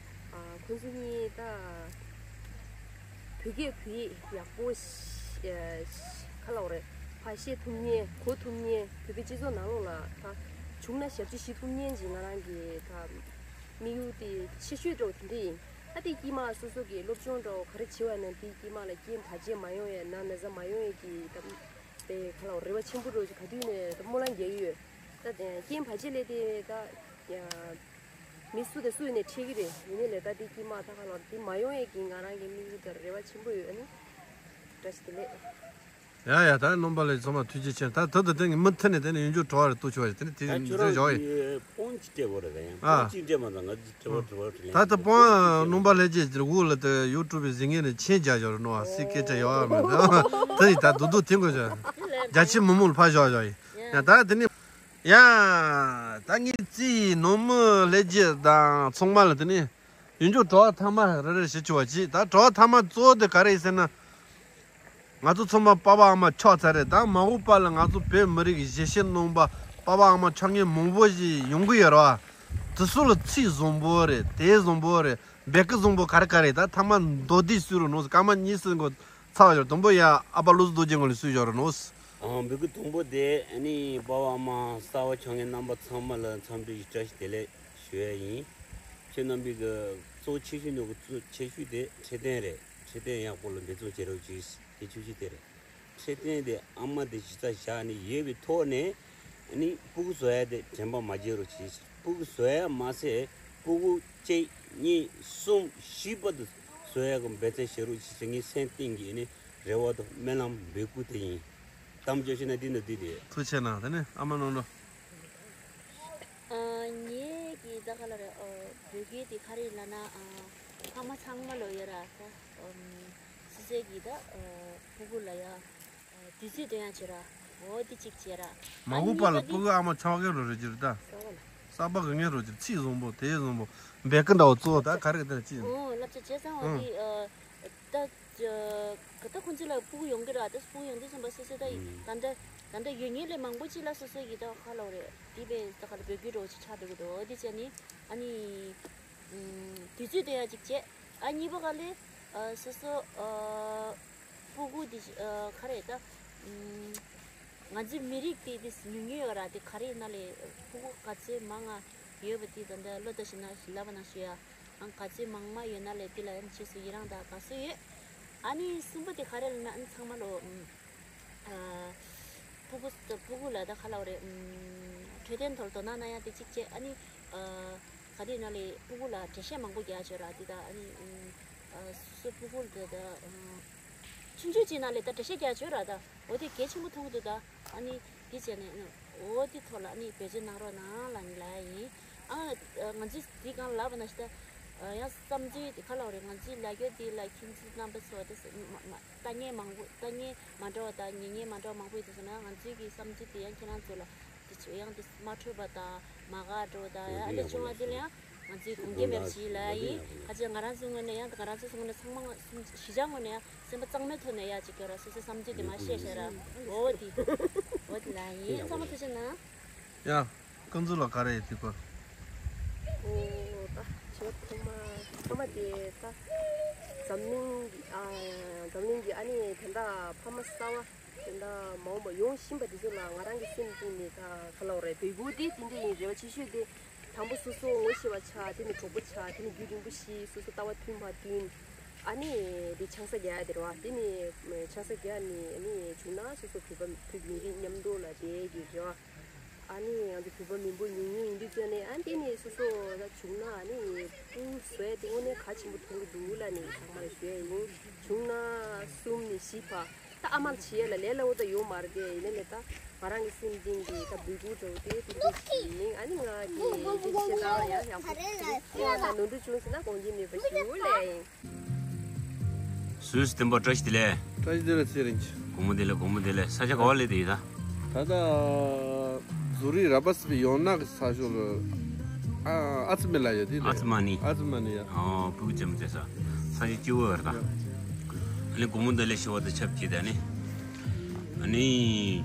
ཨ། ཁོང་ཚོ་གཉིས་ད་བོད་སྐད་བོད་ཡིག་ཡག་པོ་ཤ་ཤ་ག་ལབ་དགོས་རེད། ཕར་བཤད་ཐུབ་མཁན་གོ་ཐུབ་མཁན་བོད་པའི་སྤྱི་ཚོགས་ནང་ལོགས་ལ་ད་བྱུང་ན་ཞབས་ཕྱི་ཞུ་ཐུབ་མཁན་ཅིག་ང་རང་གི་ད་དམིགས་ཡུལ་དེ་ཆེ་ཤོས་འདྲ་བོ་དེ་འདྲ་ཡིན། ད་དེ་དཀྱིལ་མ་སོ་སོ་གི་སློབ་སྦྱོང་འདྲ་བོ་ག་རེ་བྱེད་པ་ན་དེ་དཀྱིལ་མ་ལ་རྐྱེན་བར་ཆད་མ་ཡོང་ཡས་ན་ན་ཚ་མ་ཡོང་ཡས་ཀྱི་ད་དེ་ཁ་ལ་རེ་བ་ཆེན་པོ་འདྲ་བོ་ཅིག་ག་དུས་ནས་ད་སྨོན་ལམ་རྒྱག་གི་ཡོད། ད་དེ་རྐྱེན་བར་ཆད་ལས་དེ་ད་ཡ་མི་སུ་དང་སུ་ཡིན་ནས་འཕྲད་ཀྱི་རེད། ཡིན་ནའི་ལས་ད་དེ་དཀྱིལ་མ་ད་ཁ་ལ་དེ་མ་ཡོང་ཡས་ཀྱི་ང་རང་གི་དམིགས་ཡུལ་དང་རེ་བ་ཆེན་པོ་ཡོད། ཨ་ནི་བཀྲ་ཤིས་བདེ་ལེགས། ཡ་ཡ། ད་རྣམ་པ་ལྷན་རྒྱས་ཚང་མ་ཐུགས་རྗེ་ཆེ། ད་ད་ད་དེ་ནི་མུ་མཐུད་ནས་དེ་ནི་ཡུན་རྒྱུན་དྲི་བ་རེ་གཏོང་ཆོག་པ་རེད། དེ་ནི་དེ་ད་ཁྱོད་རང་འཇོག་ཡོད། གི་པོན་གཅིག་སྤྲད་དགོས་རེད། ད་ཡང་ཨ། པོན་གཅིག་སྤྲད་མ་ཙང་ང་ཚོ་དྲི་བ་དྲི་བ་དྲི་ད་ལན་ད་པོན་རྣམ་པ་ལྷན་རྒྱས་ཀྱི་འུ་ལ་དེ་ཡུ་ཊུབ་གཟིགས་མཁན་ནས་མཆན་རྒྱག་བཞག་རེད་ནོ། ཨ་སི་སྐད་ཆ་ཡོད་མེད་ད་ཡིན། ད་རྡོག་རྡོག་འཐེན་དགོས་བྱ། རྒྱ་ཆེ་མི་མང་ལ་ཕར་བཞག་བཞག་ཡིན། ཡ་ད་དེ་ནི་ཡ་ད་ངས་རྩིས་ནང་མི་ལྷན་རྒྱས་དང་ཚང་མ་ལ་དེ་ནི་ཡུན་རྒྱུན་དྲི་བ་ཐ་མ་རེ་རེ་ཞུ་ཆོག་པ་གྱིས། ད་དྲི་བ་ཐ་མ་གཙོ་བོ་དེ་ག་རེ་ཡིན་ཟེར་ན། ང་ཚོ་ཚང་མ་པ་ཕ་ཨ་མ་ཆགས་ཚར་རེད། ད་མ་འོངས་པ་ལ་ང་ཚོ་བོད་མི་རིགས་ཀྱི་གཞིས་བྱེས་རྣམ་པ་པ་ཕ་ཨ་མ་ཆགས་མཁན་མང་པོ་ཞིག་ཡོང་གི་ཡོད་རེད་བ། དེ་ཚོ་ལ་ཚིག་བཟང་པོ་རེད། དེབ་བཟང་པོ་རེད། འབོད་སྐུལ་བཟང་པོ་ག་རེ་ག་རེ། ད་ཐ་མ་མདོར་བསྡུས་སུ་རུ་ནོ། སྐར་མ་གཉིས་གསུམ་གོ་ཚར་བ་ཡོད། དང་པོ་ཡ་ཨ་ཕ་བློ་བཟང་རྡོ་རྗེ་མགོན་ལ་སུས་བཞག་རུ་ནོ། ཨང་། འབོད་སྐུལ་དང་པོ་དེ་ཨ་ནི་པ་ཕ་ཨ་མ་གསར་པ་ཆགས་མཁན་རྣམ་པ་ཚང་མ་ལ་འཚམས་འདྲི་བཀྲ་ཤིས་བདེ་ལེགས་ཞུ་ཡ་ཡིན། ཁྱེད་རྣམ་པའི་གི་གཙོ་ཆེ་ཤོས་ནི་གཙོ་ཆེ་ཤོས་དེ་འཕྲོད་བསྟེན་རེད། འཕྲོད་བསྟེན་ཡག་པོ་ལ་འབད་བརྩོན་བྱེད་རོགས་གྱིས། དེ་ཆུ་བཞི་དེ་རེད། འཕྲོད་བསྟེན་དེ་ཨ་མ་དེ་གཞི་རྩ་བཞག་ནས་ཡོད་པའི་ཐོག་ནས་ཨ་ནི་སྤུ་གུ་བཟོ་ཡ་དེ་དྲན་པ་མ་བརྗེད་རོགས་གྱིས། སྤུ་གུ་བཟོ་ཡ་མ་ཟད་སྤུ་གུ་གཅིག་གཉིས་གསུམ་བཞི་བར་དུ་བཟོ་ཡ་གི་འབད་བརྩོན་བྱེད་རོགས་གྱིས་ཟེར་ངའི་སེམས་གཏིང་གི་ཨ་ནི་རེ་བ་དང་སྨོན་ལམ་འབོད་སྐུལ་དེ་ཡིན། གཏམ་བརྗོད་བྱས་ན་འདི་ནི་འདི་རེད། ཐུགས་ཆེ་གནང་། དེ་ནས་ཨ་མ་ནང་ལོ། ཨ། ངེད་ཀྱི་ད་ག་ལ་རེད། ཨ། བོད་སྐད་དེ་ག་རེ་ལབ་ན། ཨ། ཕ་མ་ཚང་མ་ལོ་ཡོད་ར་ད། ཨམ། སོ་སོའི་གི་ད། ཨ། སྤུ་གུ་ལ་ཡ། ཨ། དུས་ཚོད་སྟོན་ཡ་བྱེད་ར། འོ་དེ་གཅིག་བྱེད་ར། མ་འོངས་པ་ལ་སྤུ་གུ་ཨ་མ་ཆགས་མཁན་རོ་རེ་གྱུར་ད། གསར་པ་གི་ངན་རོ་གྱུར། ཚིག་བཟང་པོ་དེ་བཟང་པོ་འབོད་སྐུལ་འདྲ་བོ་གཙོ་བོ་ད་ག་རེ་ག་དེ་ཅི། ཨོ་བསླབ་བྱ་བྱས་ཙང་འོ་ཨང་། དེ། ཨ། ད། ད་ཁོང་ཚོ་ལ་སྤུ་གུ་ཡོང་གི་ར། ད་སྤུ་གུ་ཡོང་དུས་ཙམ་པ་སོ་སོ་ད་ད་ལྟ་ད་ལྟ་ཡོད་མཁན་ལས་མང་པོ་ཅིག་ལ་སོ་སོ་ཡི་ད་ག་ལབ་རེད། དེ་བས་ད་ག་ལ་འབོད་སྐུལ་འདྲ་བོ་ཅིག་ཆགས་འགྲོ་གི་འདུག་འོ་དེ་བྱས་ནས་ཨ་ནི་དུས་ཚོད་སྟོན་ཡ་ཅིག་བྱས། ཨ། གཉིས་པ་ག་ལས། ཨ། སོ་སོ། ཨ། སྤུ་གུ་དེ། ཨ། ག་རེ་ད། ང་ཚོའི་མི་རིགས་དེ་དེ་ཉུང་ཉུང་ཡོད་ར། དེ་ག་རེ་ཡིན་ན་ལས་སྤུ་གུ་ག་ཚོད་མང་ང་ཡོད་པ་དེ་ད་ལྟ་བློ་ལྟ་ཞིག་ན་ལབ་པ་ན་ཞུ་ཡ། ཨང་། ག་ཚོད་མང་མང་ཡོད་ན་ལས་དེ་ལ་ཡང་རྗེས་སུ་ཡི་རང་དང་དགའ་བསུ་ཡོད། ཨ་ནི་གསུམ་པ་དེ་ག་རེ་ལབ་ན། ཨ་ནི་ཚང་མ་ལོ། ཨ། སྤུ་གུ་སྤུ་གུ་ལ་ད་ག་ལབ་རེད། ཨམ། འཕྲོད་བསྟེན་ཐོག་དོ་སྣང་གནང་ཡ་དེ་གཅིག་བྱས། ཨ་ནི། ཨ། ག་དེ་ཡིན་ན་ལས་སྤུ་གུ་ལ་འགྲེལ་བཤད་མང་པོ་རྒྱག་ཆོག་ར་དེ་ད། ཨ་ནི། ཨམ། ཨ། སོ་སོ་སྤུ་གུ་ལ་ད་ད། ཨམ། ཆུང་ཆུང་ཅིག་ན་ལས་ད་འགྲེལ་བཤད་རྒྱག་ཆོག་ར་ད། འོ་དེ་གལ་ཆེན་པོ་མཐོང་གི་འདུག་ད། ཨ་ནི་དེ་བྱས་ནས་འོ་དེ་ཐོག་ལ་ཨ་ནི་བེད་སྤྱོད་གནང་རོགས་གནང་ལབ་ལབ་ཡ་ཡིན། ཨ། ང་ཚོས་དེ་གང་ལབ་པ་ན་ཞིག་ད། ཡང་བསམ་ཚུལ་དེ་ག་ལབ་རེད། ང་ཚོའི་ལབ་རྒྱུ་དེ་ལ་ཁྱིམ་མཚེས་རྣམ་པ་ཚོ་དེ་མ་མ་ལྟ་ངན་མང་པོ་ལྟ་ངན་མ་འདྲ་བ་དང་ཉན་ངན་མ་འདྲ་བ་མང་པོ་ཡོད་དུས་ཙམ་ན་ང་ཚོའི་གི་བསམ་ཚུལ་དེ་ཡང་ཁྱེད་རང་ཚོ་ལ་དེ་ཆོས་ཡང་དེ་མ་འཕྲོད་པ་དང་མ་དགའ་འགྲོ་དང་ཡང་ཨ་འདྲ་བྱུང་བ་དེ་ལ་ཡང་ང་ཚོའི་དགོངས་འགལ་མེད་པ་ཞིག་ལབ་ཡིན། ཁ་ཅིག་ང་རང་ཚོའི་ངོས་ནས་ཡང་ང་རང་ཚོའི་ངོས་ནས་ཚང་མ་གཞིས་ཆགས་ངོས་ནས་ཡང་སེམས་པ་གཙང་མའི་ཐོག་ནས་ཡ་ཅིག་སྐྱོར་ར། སོ་སོའི་བསམ་ཚུལ་དེ་མ་བཤད་བཤད་ར། འོ་དེ་འོ་དེ་ལབ་ཡིན། ཚང་མ་ཐུགས་རྗེ་གནང་། ཡ། ཀུན་རྫོབ་ལ་ག་རེ་ཡོད་དེ་གོ། ཨོ། ད་ཆོས་ཐོག་མ་ཐོག་མ་དེ་ད་འཛམ་གླིང་གི་ཨ་འཛམ་གླིང་གི་ཨ་ནི་དེ་འདྲ་ཕ་མ་གསར་བ་དེ་འདྲ་མ་འོངས་པ་ཡོང་བཞིན་པ་དེ་ཚོ་ལ་ང་རང་གི་སེམས་གཏིང་ནས་ད་ག་ལབ་རེད། འབོད་སྐུལ་དེ་དེ་འདྲ་ཡིན། རེ་བ་ཆེ་ཤོས་དེ་དང་པོ་སོ་སོ་ངོ་ཤེས་པ་ཆགས། དེ་ནས་གྲོགས་པོ་ཆགས། དེ་ནས་རྒྱུན་རིང་པོ་ཞིག་སོ་སོ་ལྟ་བ་མཐུན་མ་མཐུན། ཨ་ནི་དེ་ཆང་ས་རྒྱག་ཡ་དེ་རེད་བ། དེ་ནས་ཆང་ས་རྒྱག་ནས་ཨ་ནི་བྱུང་ན་སོ་སོ་བོད་པ་བོད་མི་རིགས་མཉམ་དུ་ལ་བསྡད་ཀྱི་རེད་བ། ཨ་ནི་ང་ཚོ་བོད་པ་མི་འབོར་ཉུང་ཉུང་ཡིན་དུས་ཙང་ནས་ཨ་དེ་ནས་སོ་སོ་ལ་བྱུང་ན་ཨ་ནི་སྤུ་གུ་བཟོ་ཡ་དེ་དངོས་གནས་གལ་ཆེན་པོ་མཐོང་གི་འདུག་ལབ་ནས་ཚང་མ་ལ་ཞུ་ཡ་ཡིན། བྱུང་ན་གསུམ་ནས་བཞི་བར། ད་ཨ་མ་ལ་བྱེད་ཡ་ལ་ལས་སླ་བོ་ད་ཡོད་མ་རེད་དེ། ཡིན་ན་ལས་ད་ང་རང་གི་སེམས་གཏིང་གི་ད་འབོད་སྐུལ་འདྲ་བོ་དེ་དེ་འདྲ་ཞིག་ཡིན། ཨ་ནི་ང་གི་དེ་ཆེ་ད་ཡང་ཡག་པོ་ཞིག་ཡོད་ན་ནོར་འཁྲུལ་བྱུང་ཟེར་ན་དགོངས་འགལ་མེད་པ་ཞུ་ལབ་ཡིན། སུས་བསྟན་པ་བཀྲ་ཤིས་བདེ་ལེགས། བཀྲ་ཤིས་བདེ་ལེགས་ཚེ་རིང་། དགོང་མོ་བདེ་ལེགས། དགོང་མོ་བདེ་ལེགས། ས་ཆ་ག་བ་སླེབས་བསྡད་ཡིན་ད། ད་ལྟ་ཛུ་རིག་ར་པ་སི་པི་ཡོང་ན་གི་ས་ཕྱོགས་ལ། ཨ་ཨ་ཙི་མི་ལ་ཡོད་དེ་ལ། ཨ་ཙི་མ་ནི། ཨ་ཙི་མ་ནི་ཡ། ཨོ་སྤུ་གུ་ཅམ་ཅེ་ས་ས་ཆ་སྐྱིད་པོ་ཡོད་རེད་ད། ཨ་ནི་དགོང་མོ་བདེ་ལེགས་ཞུ་བ་དང་ཆབས་ཅིག་ད་ནི། ཨ་ནི་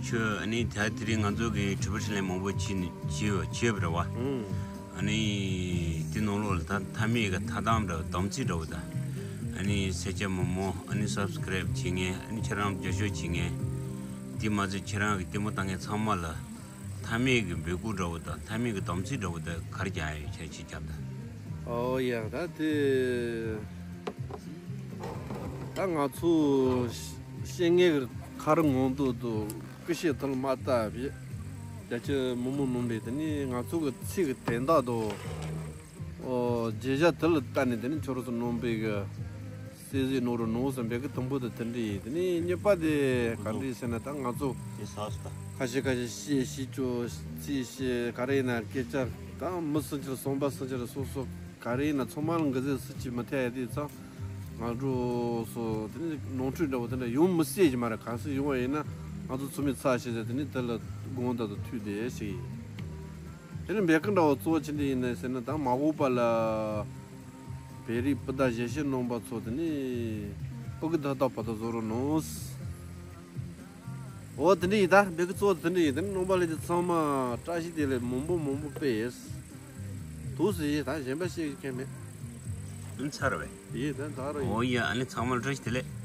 ཁྱོད་ཨ་ནི་ད་དེ་རིང་ང་ཚོ་གི་དྲི་བ་དྲིས་ལན་མང་པོ་བྱས་ནས་བྱས་བྱས་པ་རེད་བ། ཨུམ། ཨ་ནི་དེ་ནང་ལོགས་ལ་ད་མཐའ་མའི་གི་ཐ་དམ་འདྲ་བོ་དམ་ཚིག་འདྲ་བོ་ད། ཨ་ནི་སེར་སྐྱ་མི་མང་ཨ་ནི་སབ་སི་ཀ་རེབ་བྱེད་མཁན་ཨ་ནི་ཁྱེད་རང་རྒྱབ་སྐྱོར་བྱེད་མཁན། དེ་མ་ཚད་ཁྱེད་རང་གི་ལྟད་མོ་ལྟ་མཁན་ཚང་མ་ལ་མཐའ་མའི་གི་འབོད་སྐུལ་འདྲ་བོ་ད་མཐའ་མའི་གི་དམ་ཚིག་འདྲ་བོ་ད་ག་རེ་རྒྱག་ཡ་ཡོད་ཁྱེད་ཅིག་རྒྱབ་ད། ཨོ་ཡ། ད་དེ་ད་ང་ཚོ་ཤེས་ངེས་ཀྱི་ཁ་རི་ངོ་འདུག་འདུག་སྐུ་ཤེས་ཐོན་མ་ལྟ་བས། རྒྱ་ཆེ་མི་མོ་ནོམ་པས་དེ་ནི་ང་ཚོ་གི་ཚིག་གི་དན་རྟགས་དོ། ཨོ་རྗེས་བྱ་དེ་ལ་ལྟ་ནས་དེ་ནི་ཁྱོད་རང་ཚོ་ནོམ་པའི་གི་སྲས་ཟིག་ནོ་རུ་ནོ་ཟིན་པའི་གི་དུམ་བུ་དེ་དེ་འདྲ་ཡིན། དེ་ནི་གཉིས་པ་དེ་ག་འདྲ་ཡིན་ཟེར་ན། ད་ང་ཚོ་དེ་ས་སུ་ད་ཁ་ཤས་ཁ་ཤས་ཤེས་ཤེས་ཆོ་ཚིག་ཤེས་ག་རེ་ཡིན་ན་སྐད་ཆ་ད་མི་སུ་ཆེར་སོང་པ་སུ་ཆེར་སོ་སོ་ག་རེ་ཡིན་ན་ཚང་མ་ལ་འགི་ཟེར་སུ་ཅིག་མི་ཐད་ཡ་དེ་ཚང་ང་འགྲོ་སོ་དེ་ནི་ནོར་འཁྲུལ་འདྲ་བོ་དེ་འདྲ་ཡོང་མི་སྲིད་ཀྱི་མ་རེད། ག་སྲིད་ཡོང་བ་ཡིན་ན་ང་ཚོ་ཚོ་མི་ཚ་ཤེས་ཟེར་དེ་ནི་དེ་ལ་དགོངས་དག་ཏུ་མཐུད་དེ་ཞིག་ཡིན། དེ་ནི་འབད་ཀི་འདྲ་བོ་གཙོ་བོ་ཅི་འདྲ་ཡིན་ན་ཟེར་ན། ད་མ་འོངས་པ་ལ་བོད་རིགས་སྤུན་ཟླ་གཞིས་བྱེས་རྣམ་པ་ཚོ་དེ་ནི་སྤུ་གུ་ད་ད་བ་ད་བཟོ་རོགས་གནང་། འོ་དེ་འདྲ་ཡིན། ད་འབད་ཀི་གཙོ་བོ་དེ་འདྲ་ཡིན། དེ་ནི་རྣམ་པ་ལྷན་རྒྱས་ཚང་མ་བཀྲ་ཤིས་བདེ་ལེགས་མང་པོ་མང་པོ་དཔེ་ཡོད་འདུག་ཟེར་ཡིན། ད་གཞན་པ་བཤད་མཁན་མེད། ཨ་ནི་ཚར་བས། ཡིན་ད་ད་ར་ཡིན། འོ་ཡ། ཨ་ནི་ཚང་མ་ལ་བཀྲ་ཤིས་བདེ་ལེགས།